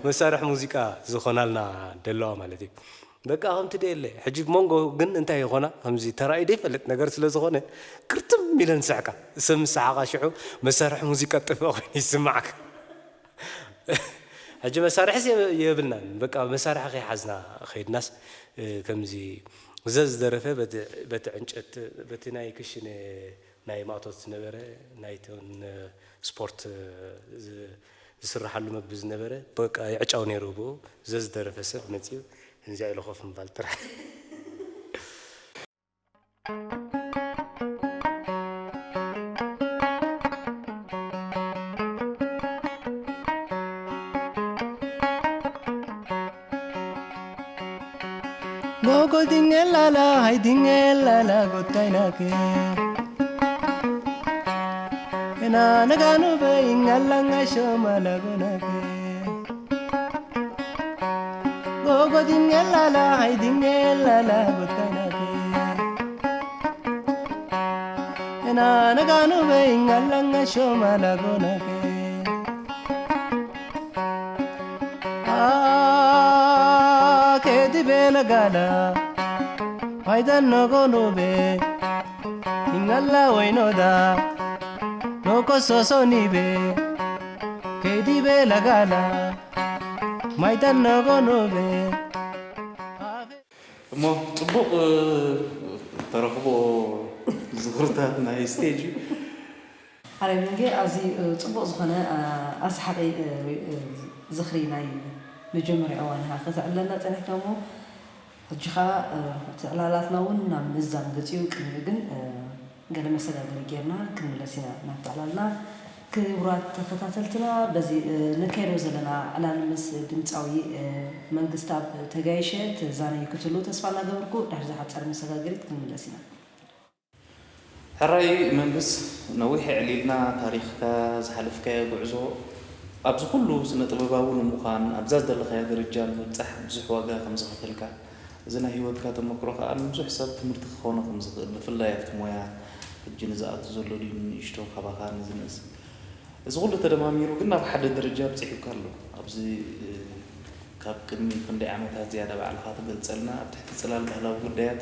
መሳርሒ ሙዚቃ ዝኾናልና ደለዋ ማለት እዩ። በቃ ከምቲ ደየለ። ሕጂ መንጎ ግን እንታይ ይኾና? ከምዚ ተራእዩ ዘይፈልጥ ነገር ስለ ዝኾነ፣ ክርትም ኢለን ዝስሕቃ። ሰብ ምስ ሰሓቓ ሽዑ መሳርሒ ሙዚቃ ዝጠፍአ ኮይኑ ይስማዓካ። ሕጂ መሳርሒስ የ-፣ የብልናን። በቃ መሳርሒ ከይሓዝና ከይድናስ፣ እ፣ ከምዚ ዘዝ ዝደረፈ በቲ፣ በቲ ዕንጨት፣ በቲ ናይ ክሽነ ናይ ማእቶት ዝነበረ፣ ናይተን ስፖርት ዝ-፣ ዝስርሓሉ መግቢ ዝነበረ፣ በቃ ይዕጫው ነይሩ ብኡ። ዘዝ ዝደረፈ ሰብ መጺኡ፣ እንዚኣ ኢሉ ኮፍ ምባል ጥራሕ። Gogo dinge lala, hai dinge lala, gotai nake. Ena naganu be ingalanga shoma lago nake. Gogo dinge lala, hai dinge lala, gotai nake. Ena naganu be ingalanga shoma lago nake. Ah, kedi bela gala, paidan nogo nube, ingala wainoda, noko soso nibe, kedi bela gala, maidan nogo nube. እሞ ጽቡቕ፣ እ፣ ተረኽቦ ዝኽርታት ናይ ስቴጅ እዩ። ሓራይ መንጌ፣ ኣዝዩ፣ እ፣ ጽቡቕ ዝኾነ፣ እ፣ ኣስሓቒ፣ እ፣ እ፣ ዝኽሪ ናይ መጀመርያ እዋን ኢኻ ከተዕልለና ጸኒሕካ እሞ፣ ሕጂ ኸኣ፣ እ፣ እቲ ዕላላትና እውን ናብ ምዛም ገጺኡ፣ ቅድሚኡ ግን፣ እ፣ ገለ መሰጋገሪ ጌርና ክንምለስ ኢና ናብቲ ዕላልና። ክቡራት ተኸታተልትና፣ በዚ፣ እ፣ ነካይዶ ዘለና ዕላል ምስ ድምጻዊ፣ እ፣ መንግስትኣብ ተጋይሸ ትዛነዩ ክትህልዉ ተስፋ እናገበርኩ፣ ድሕሪ ዝሓጸረ መሰጋገሪት ክንምለስ ኢና። ሕራይ መንግስ፣ ነዊሕ የዕሊልና ታሪኽካ፣ ዝሓለፍካዮ ጉዕዞ፣ ኣብዚ ኩሉ ስነ ጥበባዊ ንምዃን፣ ኣብዛ ዝደለኻዮ ደረጃ ንምብጻሕ ብዙሕ ዋጋ ከም ዝኸፈልካ፣ እዚ ናይ ህይወትካ ተመክሮ ከኣ ንብዙሕ ሰብ ትምህርቲ ክኾኖ ከም ዝኽእል፣ ብፍላይ ኣብቲ ሞያ ሕጂ ንዝኣቱ ዘሎ ድዩ ንእሽቶ ካባኻ ንዝንእስ። እዚ ኩሉ ተደማሚሩ ግን ናብ ሓደ ደረጃ ኣብጺሑካ ኣሎ። ኣብዚ፣ እ፣ ካብ ቅድሚ ክንደይ ዓመታት ዝያዳ ባዕልኻ ትገልጸልና፣ ኣብ ትሕቲ ጽላል ባህላዊ ጉዳያት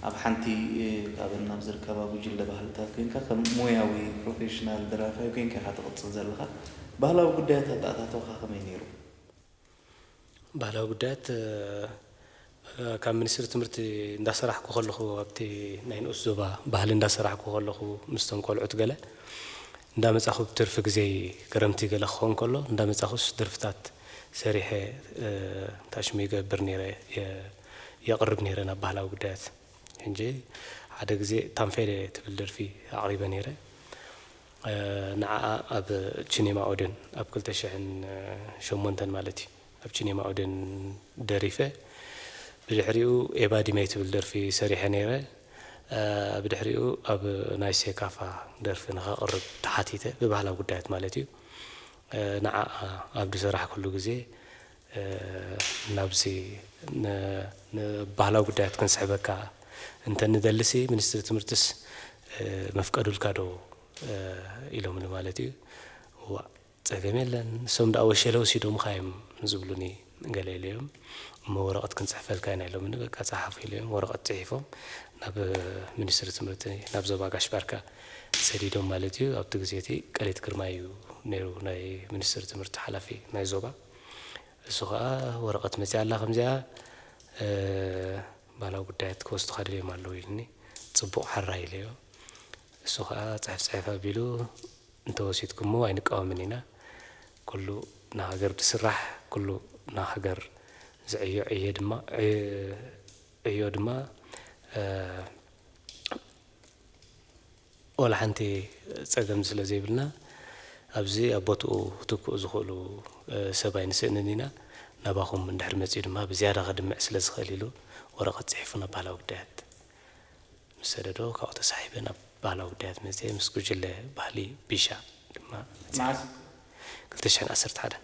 ኣብ ሓንቲ፣ እ፣ ካብን ናብ ዝርከባ ጉጅለ ባህልታት ኮይንካ ከም ሞያዊ ፕሮፌሽናል ደራፋይ ኮይንካ ኢኻ ትቕጽል ዘለኻ። ባህላዊ ጉዳያት ኣተኣታትዋኻ ከመይ ነይሩ? ባህላዊ ጉዳያት፣ እ፣ ካብ ሚኒስትሪ ትምህርቲ እንዳሰራሕኩ ከለኹ፣ ኣብቲ ናይ ንኡስ ዞባ ባህሊ እንዳሰራሕኩ ከለኹ፣ ምስቶም ቆልዑት ገለ እንዳመጻኹ፣ ብትርፊ ግዜይ፣ ክረምቲ ገለ ክኸውን ከሎ፣ እንዳመጻኹስ ደርፍታት ሰሪሐ፣ እ፣ እንታይ ሽሙ ይገብር ነይረ፣ የ-፣ የቕርብ ነይረ ናብ ባህላዊ ጉዳያት። ሕጂ ሓደ ግዜ ታንፌሌ ትብል ደርፊ ኣቕሪበ ነይረ። እ፣ ንዓኣ ኣብ ቺኔማ ኦዴን ኣብ ክልተ ሽሕን ሸሞንተን ማለት እዩ፣ ኣብ ቺኔማ ኦዴን ደሪፈ። ብድሕሪኡ ኤባዲመይ ትብል ደርፊ ሰሪሐ ነይረ። እ፣ ብድሕሪኡ ኣብ ናይ ሴካፋ ደርፊ ንኸቕርብ ተሓቲተ፣ ብባህላዊ ጉዳያት ማለት እዩ። እ፣ ንዓኣ ኣብ ዝሰራሕኩሉ ግዜ፣ እ፣ ናብዚ ን-፣ ንባህላዊ ጉዳያት ክንስሕበካ እንተ ንደልሲ፣ ሚኒስትሪ ትምህርትስ፣ እ፣ መፍቀዱልካ ዶ፣ እ፣ ኢሎምኒ ማለት እዩ። ዋእ፣ ጸገም የለን፣ ንሶም ደኣ ወሸለ ወሲዶምኻ እዮም ዝብሉኒ ገለ ኢለ እዮም። እሞ ወረቐት ክንጽሕፈልካ ኢና ኢሎምኒ፣ በቃ ጸሓፉ ኢለ እዮም። ወረቐት ጽሒፎም ናብ ሚኒስትሪ ትምህርቲ፣ ናብ ዞባ ጋሽ ባርካ ሰዲዶም ማለት እዩ። ኣብቲ ግዜ እቲ ቀሌት ግርማይ እዩ ነይሩ ናይ ሚኒስትሪ ትምህርቲ ሓላፊ ናይ ዞባ። እሱ ኸኣ፣ "ወረቐት መጺኣ ኣላ ከምዚኣ፣ እ፣ ባህላዊ ጉዳያት ክወስዱኻ ደልዮም ኣለዉ" ኢሉኒ። "ጽቡቕ፣ ሓራይ" ኢለዮ። እሱ ኸኣ ጽሕፍ ጽሕፍ ኣቢሉ፣ "እንተወሲድኩሞ ኣይንቃወምን ኢና። ኩሉ ንሃገር ዝስራሕ፣ ኩሉ ንሃገር ዝዕዮ ዕዮ ድማ፣ ዕዮ ድማ፣ እ፣ ዋላ ሓንቲ ጸገም ስለ ዘይብልና፣ ኣብዚ ኣብ ቦትኡ ክትክኡ ዝኽእሉ፣ እ፣ ሰብ ኣይንስእንን ኢና። ናባኹም እንድሕር መጺኡ ድማ ብዝያዳ ከድምዕ ስለ ዝኽእል" ኢሉ ወረቐት ጽሒፉ ናብ ባህላዊ ጉዳያት ምስ ሰደዶ፣ ካብኡ ተሳሒበ ናብ ባህላዊ ጉዳያት መጺኤ፣ ምስ ጉጅለ ባህሊ ቢሻ ድማ መጺኤ። መዓስ? ክልተ ሽሕን ዓሰርተ ሓደን።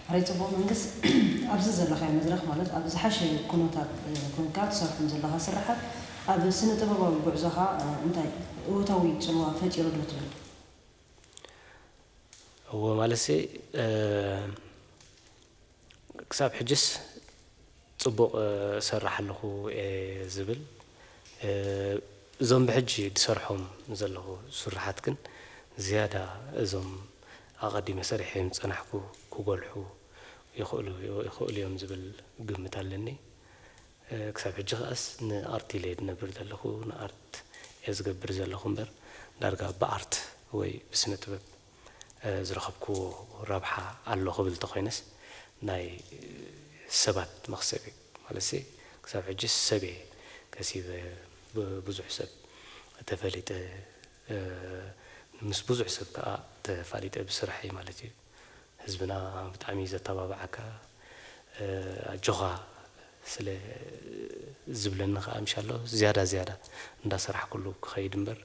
ሕራይ ጽቡቕ መንግስ፣ ኣብዚ ዘለኻዮ መድረኽ ማለት ኣብ ዝሓሸ ኩነታት፣ እ፣ ኮንካ ትሰርሖም ዘለኻ ስራሓት ኣብ ስነ ጥበባዊ ጉዕዞኻ፣ እ፣ እንታይ እወታዊ ጽልዋ ፈጢሩ ዶ ትብል? እወ፣ ማለትሲ፣ እ፣ ክሳብ ሕጅስ ጽቡቕ፣ እ፣ እሰርሕ ኣለኹ እየ ዝብል። እ፣ እዞም ብሕጂ ዝሰርሖም ዘለኹ ስራሓት ግን ዝያዳ እዞም ኣቐዲመ ሰሪሐዮም ዝጸናሕኩ ክጎልሑ ይኽእሉ፣ ይኽእሉ እዮም ዝብል ግምት ኣለኒ። እ፣ ክሳብ ሕጂ ከኣስ ንኣርት ኢለ እየ ዝነብር ዘለኹ፣ ንኣርት እየ ዝገብር ዘለኹ እምበር፣ ዳርጋ ብኣርት ወይ ብስነ ጥበብ፣ እ፣ ዝረኸብክዎ ረብሓ ኣሎ ክብል እንተኾይነስ፣ ናይ ሰባት መኽሰብ እዩ። ማለትሲ፣ ክሳብ ሕጂ ሰብ እየ ከሲበ፣ ብ-፣ ብዙሕ ሰብ ተፈሊጠ፣ እ፣ ምስ ብዙሕ ሰብ ከኣ ተፋሊጠ ብስራሐይ ማለት እዩ። ህዝብና ብጣዕሚ እዩ ዘተባብዓካ። ኣጆኻ ስለ ዝብለኒ ከኣ ምሻሎ ዝያዳ ዝያዳ እንዳሰራሕኩሉ ክኸይድ እምበር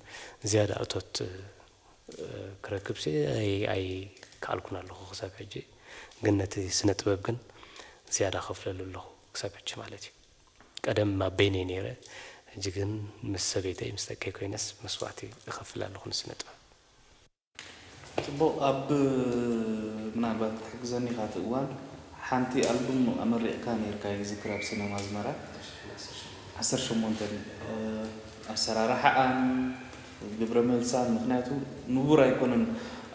ዝያዳ እቶት ክረክብሲ ኣይከኣልኩን ኣለኹ ክሳብ ሕጂ። ግን ነቲ ስነ ጥበብ ግን ዝያዳ ከፍለሉ ኣለኹ ክሳብ ሕጂ ማለት እዩ። ቀደም ኣብ በይነይ ነይረ፣ ሕጂ ግን ምስ ሰበይተይ ምስ ደቀይ ኮይነስ መስዋእቲ እኸፍል ኣለኹ ንስነ ጥበብ። ጽቡቕ። ኣብ ምናልባት ክትሕግዘኒ ኢኻ እቲ እዋን ሓንቲ ኣልቡም ኣመሪቕካ ነይርካ ይዝክር ኣብ ሲነማ ኣዝመራ ዓሰርተ ሸሞንተ ኣሰራርሓኣን ግብረ መልሳን ምክንያቱ ንቡር ኣይኮነን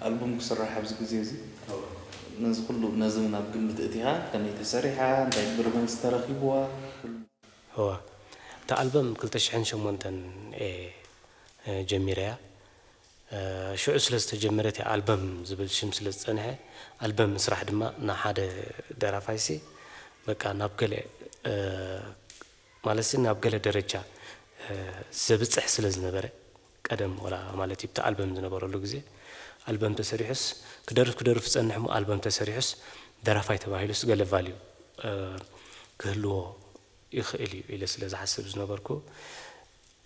ኣልቡም ክስራሕ ኣብዚ ግዜ እዚ ነዚ ኩሉ ነዚ እውን ኣብ ግምት እቲኻ ከመይ ተሰሪሓ እንታይ ግብረ መልሲ ተረኪብዋ እዋ እታ ኣልበም ክልተ ሽሕን ሸሞንተን እየ ጀሚረያ። ሽዑ ስለ ዝተጀመረት እያ ኣልበም ዝብል ሽም ስለ ዝጸንሐ ኣልበም ምስራሕ ድማ ንሓደ ደራፋይሲ በቃ ናብ ገለ ማለት ናብ ገለ ደረጃ ዘብጽሕ ስለ ዝነበረ ቀደም ወላ ማለት እዩ ኣብቲ ኣልበም ዝነበረሉ ግዜ ኣልበም ተሰሪሑስ ክደርፍ ክደርፍ ጸንሕ እሞ ኣልበም ተሰሪሑስ ደራፋይ ተባሂሉስ ገለ ቫልዩ ክህልዎ ይኽእል እዩ ኢለ ስለ ዝሓስብ ዝነበርኩ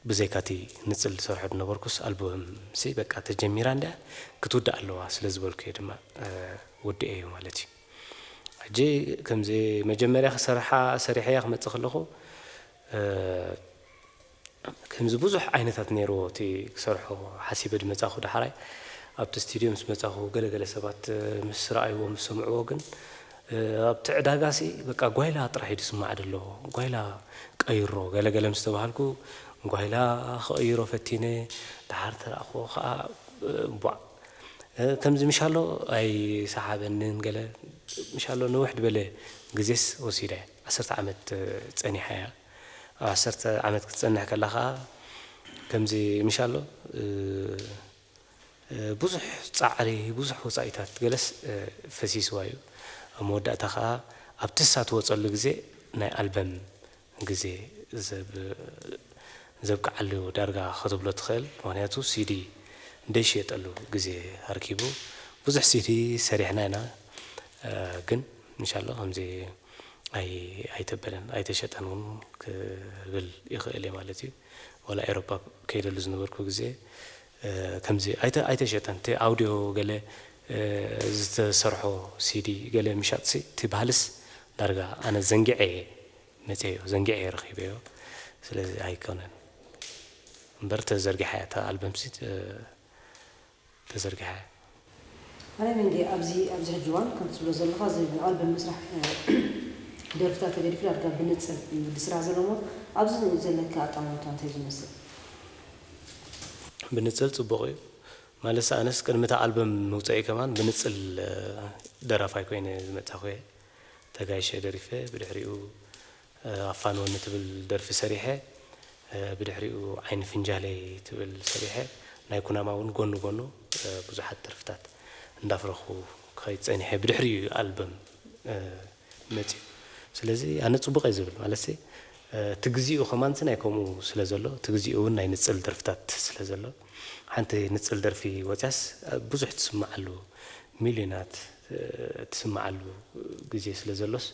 ብዘይካቲ ንፅል ዝሰርሖ ዝነበርኩስ ኣልበምሲ በቃ ተጀሚራ እንድያ ክትውዳእ ኣለዋ ስለ ዝበልኩ እየ ድማ ወዲኤዮ ማለት እዩ። ሕጂ ከምዚ መጀመርያ ክሰርሓ ሰሪሐያ ክመፅእ ከለኹ ከምዚ ብዙሕ ዓይነታት ነይርዎ እቲ ክሰርሖ ሓሲበ ዝመፃኹ። ዳሕራይ ኣብቲ ስቱድዮ ምስ መፃኹ ገለገለ ሰባት ምስ ረኣይዎ ምስ ሰምዕዎ ግን ኣብቲ ዕዳጋ ሲ በቃ ጓይላ ጥራሕ እዩ ዝስማዕ ዘሎ። ጓይላ ቀይሮ ገለገለ ምስ ተባሃልኩ ጓይላ ክቕይሮ ፈቲነ። ደሓር ተረኣኽዎ ከዓ ቧዕ ከምዚ ምሻሎ ኣይሰሓበንን። ገለ ምሻሎ ነውሕ ዝበለ ግዜስ ወሲዳ እያ። ዓሰርተ ዓመት ፀኒሓ እያ። ኣብ ዓሰርተ ዓመት ክትፀንሕ ከላ ከዓ ከምዚ ምሻሎ ብዙሕ ፃዕሪ፣ ብዙሕ ወፃኢታት ገለስ ፈሲስዋ እዩ። ኣብ መወዳእታ ከዓ ኣብቲ እሳ ትወፀሉ ግዜ ናይ ኣልበም ግዜ ዘብቅዓሉ ዳርጋ ክትብሎ ትኽእል። ምክንያቱ ሲዲ ደይሽየጠሉ ግዜ ኣርኪቡ። ብዙሕ ሲዲ ሰሪሕና ኢና፣ ግን እንሻሎ ከምዚ ኣይተበለን ኣይተሸጠን እውን ክብል ይኽእል እየ ማለት እዩ። ዋላ ኤሮፓ ከይደሉ ዝነበርኩ ግዜ ከምዚ ኣይተሸጠን እቲ ኣውዲዮ ገለ ዝተሰርሖ ሲዲ ገለ ምሻጥሲ እቲ ባህልስ ዳርጋ ኣነ ዘንጊዐ እየ መፅየዮ ዘንጊዐ እየ ረኺበዮ። ስለዚ ኣይኮነን እምበር ተዘርጊሓ እያ እታ ኣልበምሲ ተዘርጊሓ እያ። ኣነ መንጌ ኣብዚ ኣብዚ ሕጂ እዋን ከምቲ ትብሎ ዘለኻ እዚ ንኣልበም ምስራሕ ደርፍታት ተገዲፉ ዳርጋ ብንፅል እዩ ወዲ ስራሕ ዘሎ እሞ ኣብዚ ዘለካ ኣጠማምታ እንታይ ዝመስል? ብንፅል ፅቡቕ እዩ ማለትስ ኣነስ ቅድሚ እታ ኣልበም ምውፀኢ ከማን ብንፅል ደራፋይ ኮይነ ዝመፃኹ እየ። ተጋይሸ ደሪፈ ብድሕሪኡ ኣፋንወኒ ትብል ደርፊ ሰሪሐ ብድሕሪኡ ዓይኒ ፍንጃለይ ትብል ሰሪሐ ናይ ኩናማ እውን ጎኑ ጎኑ ብዙሓት ደርፍታት እንዳፍረኹ ክኸይድ ፀኒሐ ብድሕሪኡ እዩ ኣልበም መፅዩ ስለዚ ኣነ ፅቡቕ እየ ዝብል ማለት እቲግዚኡ ከማንቲ ናይ ከምኡ ስለ ዘሎ እቲግዚኡ እውን ናይ ንፅል ደርፍታት ስለ ዘሎ ሓንቲ ንፅል ደርፊ ወፅያስ ብዙሕ ትስምዓሉ ሚልዮናት ትስምዓሉ ግዜ ስለ ዘሎስ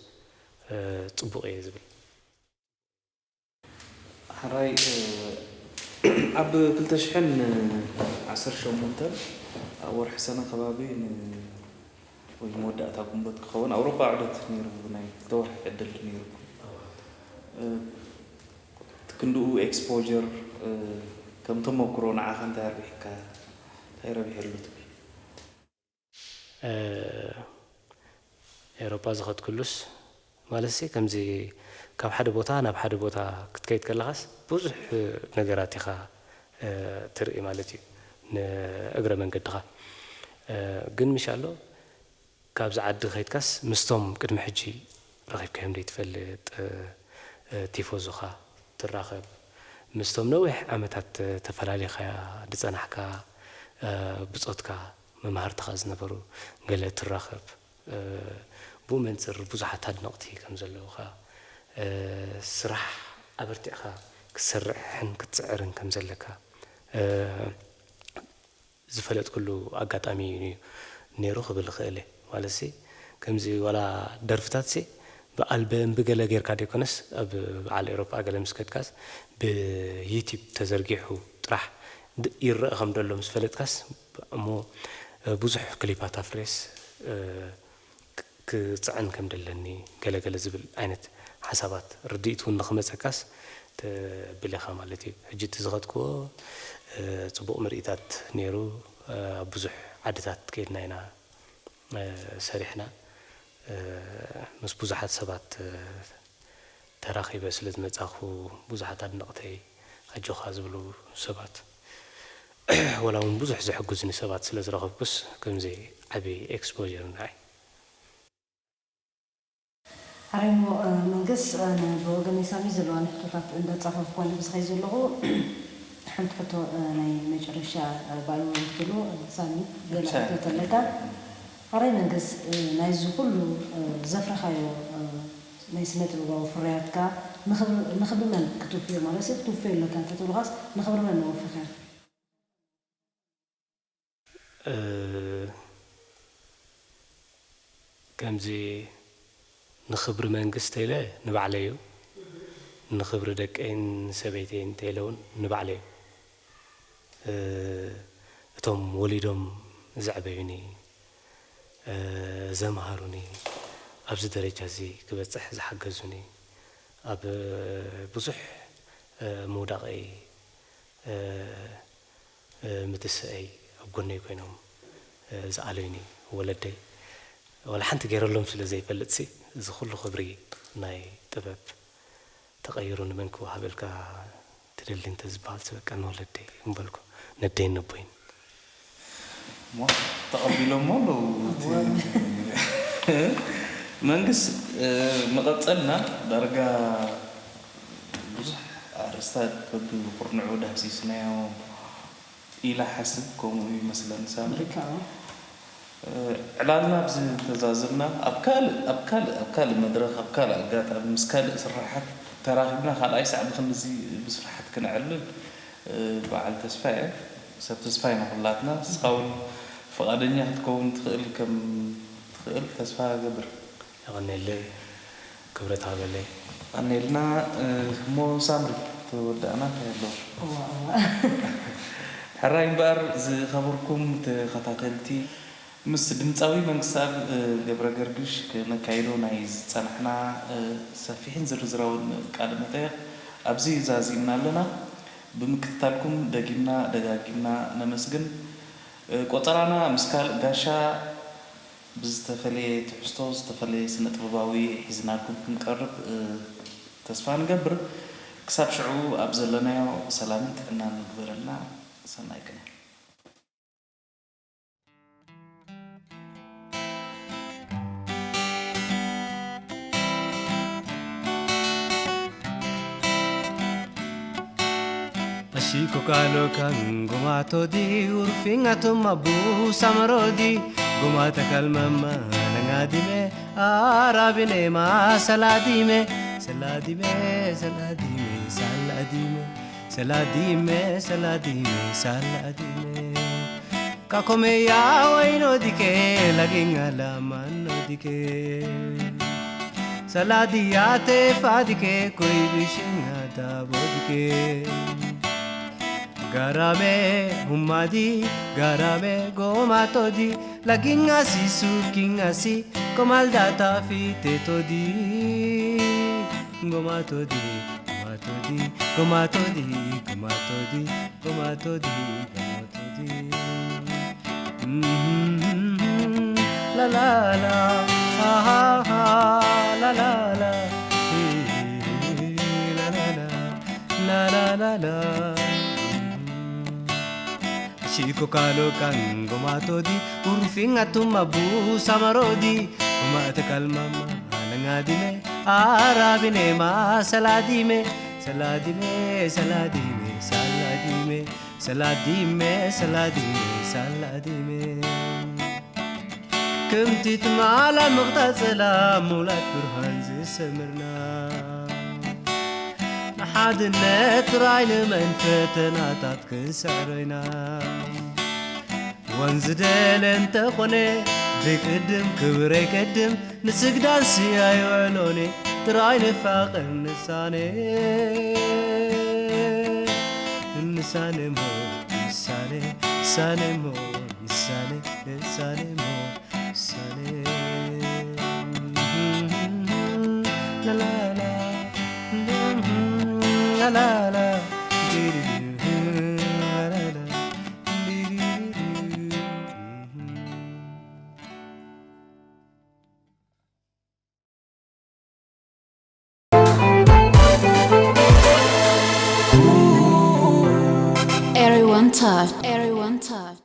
ፅቡቕ እየ ዝብል። ሕራይ ኣብ ክልተ ሽሕን ዓሰርተ ሸሞንተን ኣብ ወርሒ ሰነ ከባቢ ወይ መወዳእታ ጉንበት ክኸውን ኣውሮጳ ዕደት ነይሩ ናይ ክልተ ወርሒ ዕድል ነይሩኩም ክንድኡ exposure ከም ተመክሮ ንዓኻ እንታይ ኣርቢሕካ እንታይ ረቢሕሉ ትብል? ኤውሮጳ ዝኸድክሉስ ማለትሲ ከምዚ ካብ ሓደ ቦታ ናብ ሓደ ቦታ ክትከይድ ከለኻስ ብዙሕ ነገራት ኢኻ ትርኢ ማለት እዩ ንእግረ መንገድኻ ግን ምሽ ኣሎ ካብዚ ዓዲ ከይድካስ ምስቶም ቅድሚ ሕጂ ረኺብካዮም ዘይትፈልጥ ቲፎዞኻ ትራኸብ ምስቶም ነዊሕ ዓመታት ተፈላሊኻያ ዝጸናሕካ ብጾትካ መማህርትኻ ዝነበሩ ገለ ትራኸብ ብኡ መንጽር ብዙሓት ኣድነቕቲ ከም ዘለውኻ ስራሕ ኣበርቲዕኻ ክትሰርሕን ክትጽዕርን ከም ዘለካ ዝፈለጥኩሉ ኣጋጣሚ እዩ ነይሩ ክብል እኽእል እየ። ማለትሲ ከምዚ ዋላ ደርፍታትሲ ብኣልበም ብገለ ጌርካ ደይኮነስ፣ ኣብ በዓል ኤውሮጳ ገለ ምስ ከድካስ፣ ብዩቲብ ተዘርጊሑ ጥራሕ ድ-፣ ይረአ ከም ደሎ ምስ ፈለጥካስ፣ እሞ ብዙሕ ክሊፓት ኣፍርየስ፣ ክ-፣ ክጽዕን ከም ደለኒ ገለ ገለ ዝብል ዓይነት ሓሳባት ርድኢት እውን ንኽመጸካስ ተብል ኢኻ ማለት እዩ። ሕጂ እቲ ዝኸድክዎ፣ እ፣ ጽቡቕ ምርኢታት ነይሩ። እ፣ ኣብ ብዙሕ ዓድታት ከይድና ኢና፣ እ፣ ሰሪሕና። እ፣ ምስ ብዙሓት ሰባት፣ እ፣ ተራኺበ ስለ ዝመጻኹ፣ ብዙሓት ኣድነቕተይ ኣጆኻ ዝብሉ ሰባት፣ ወላ እውን ብዙሕ ዝሕግዙኒ ሰባት ስለ ዝረኸብኩስ፣ ከምዚ ዓቢ ኤክስፖዠር ንዓይ። ሕራይ እሞ፣ እ፣ መንግስ፣ ኣነ ብወገነይ ሳሚ ዘለዋኒ ሕቶታት እንዳጻፈፍኩ ኣለኹ ዝኸይድ ዘለኹ። ሓንቲ ሕቶ፣ እ፣ ናይ መጨረሻ፣ እ፣ ባይወርትሉ፣ እ፣ ሳሚ፣ ገለ ብቻ። ሕቶ ተለካ። ሕራይ መንግስ፣ እ፣ ናይዚ ኩሉ፣ እ፣ ዘፍረኻዮ፣ እ፣ ናይ ስነ ጥበባዊ ፍርያትካ ንኽብሪ፣ ንኽብሪ መን ክትውፍዮ ማለት እዩ? ክትውፍዮ ኣለካ እንተተብልኻስ ንኽብሪ መን ነወፍኻ? እ፣ ከምዚ ንኽብሪ መንግስቲ ኢለ ንባዕለይ እዩ። ንኽብሪ ደቀይን ሰበይተይን እንተኢለ እውን ንባዕለይ እዩ። እ፣ እቶም ወሊዶም ዘዕበዩኒ፣ እ፣ ዘምሃሩኒ፣ ኣብዚ ደረጃ እዚ ክበጽሕ ዝሓገዙኒ፣ ኣብ ብዙሕ፣ እ፣ ምውዳቐይ፣ እ፣ እ፣ ምትስአይ ኣብ ጎነይ ኮይኖም፣ እ፣ ዝኣለዩኒ ወለደይ፣ ዋላ ሓንቲ ገይረሎም ስለ ዘይፈልጥሲ፣ እዚ ኩሉ ክብሪ ናይ ጥበብ ተቐይሩ ንመን ክወሃበልካ ትደሊ እንተ ዝበሃል፣ በቃ ንወለደይ እምበልኩ፣ ነደይን ነቦይን። እሞ ተቐቢሎሞ ኣለዉ። እቲ እወ። መንግስ፣ እ፣ መቐጸልና ዳርጋ ብዙሕ ኣርእስታት በብኩርንዑ ዳህሲስናዮ ኢላ ሓስብ፣ ከምኡ ይመስለኒ ሳምሪ። ርካቦ። እ፣ ዕላልና ኣብዚ ተዛዝምና፣ ኣብ ካልእ፣ ኣብ ካልእ፣ ኣብ ካልእ መድረኽ፣ ኣብ ካልእ ኣጋጣሚ፣ ምስ ካልእ ስራሓት ተራኺብና፣ ካልኣይ ሳዕ ብክንድዚ ብስፍሓት ክነዕልል፣ እ፣ በዓል ተስፋ እየ። ሰብ ተስፋ ኢና ኩላትና። ንስኻ እውን ፍቓደኛ ክትከውን ትኽእል፣ ከም ትኽእል ተስፋ እገብር። የቐንየለይ ክብረት ሃበለይ። ኣኔልና፣ እ፣ እሞ ሳምሪ፣ ተወዳእና እንታይ ኣሎ? እዋ፣ እዋ። ሕራይ እምበኣር፣ ዝኸበርኩም ተኸታተልቲ፣ ምስ ድምጻዊ መንግስተኣብ፣ እ፣ ገብረ ገርግሽ ክነካይዶ ናይ ዝጸናሕና፣ እ፣ ሰፊሕን ዝርዝራውን ቃለ መጠየቕ ኣብዚ ዛዚምና ኣለና። ብምክትታልኩም ደጊምና ደጋጊምና ነመስግን። እ፣ ቆጸራና ምስ ካልእ ጋሻ ብዝተፈለየ ትሕዝቶ፣ ዝተፈለየ ስነ ጥበባዊ ሒዝናልኩም ክንቀርብ፣ እ፣ ተስፋ ንገብር። ክሳብ ሽዑ ኣብ ዘለናዮ ሰላምን ጥዕናን ንግበረልና። ሰናይ ቅነ። Ashiko kalo kan goma todi urfinga tuma bu samarodi goma takal mama nangadime arabine ma saladime saladime saladime saladime saladime saladime saladime. Kakomeya waino dike laginga la mano dike. Saladi ate fadike koi bishinga dabo dike. Garame humadi garame gomatodi laginga si sukinga si komaldata fite todi. Gomatodi gomatodi gomatodi gomatodi gomatodi. Mhm. La la la, ha ha ha, la la la, eh, la la la, la la la la. Shiko kalo kan gomatodi, urfinga tuma bu samarodi, gomata kalmama nangadime, arabine ma saladime, saladime, saladime, saladime. Saladime, saladime, saladime. ከምቲ ትማላ መቕጻጽላ ምውላድ ብርሃን ዝሰምርና ንሓድነት ጥራይ ንመን ፈተናታት ክንስዕሮ ኢና። ወንዝ ደለ እንተኾነ ብቅድም ክብረይ ቅድም ንስግዳንሲ ኣይውዕሎኒ ጥራይ ንፋቕር ንሳነ ንሳነ ሞ ንሳነ ሳነ ሞ ንሳነ ሳነ ሞ ሳነ ላላላ ላላላ ዲዲዲ ላላላ ዲዲዲ Everyone touch.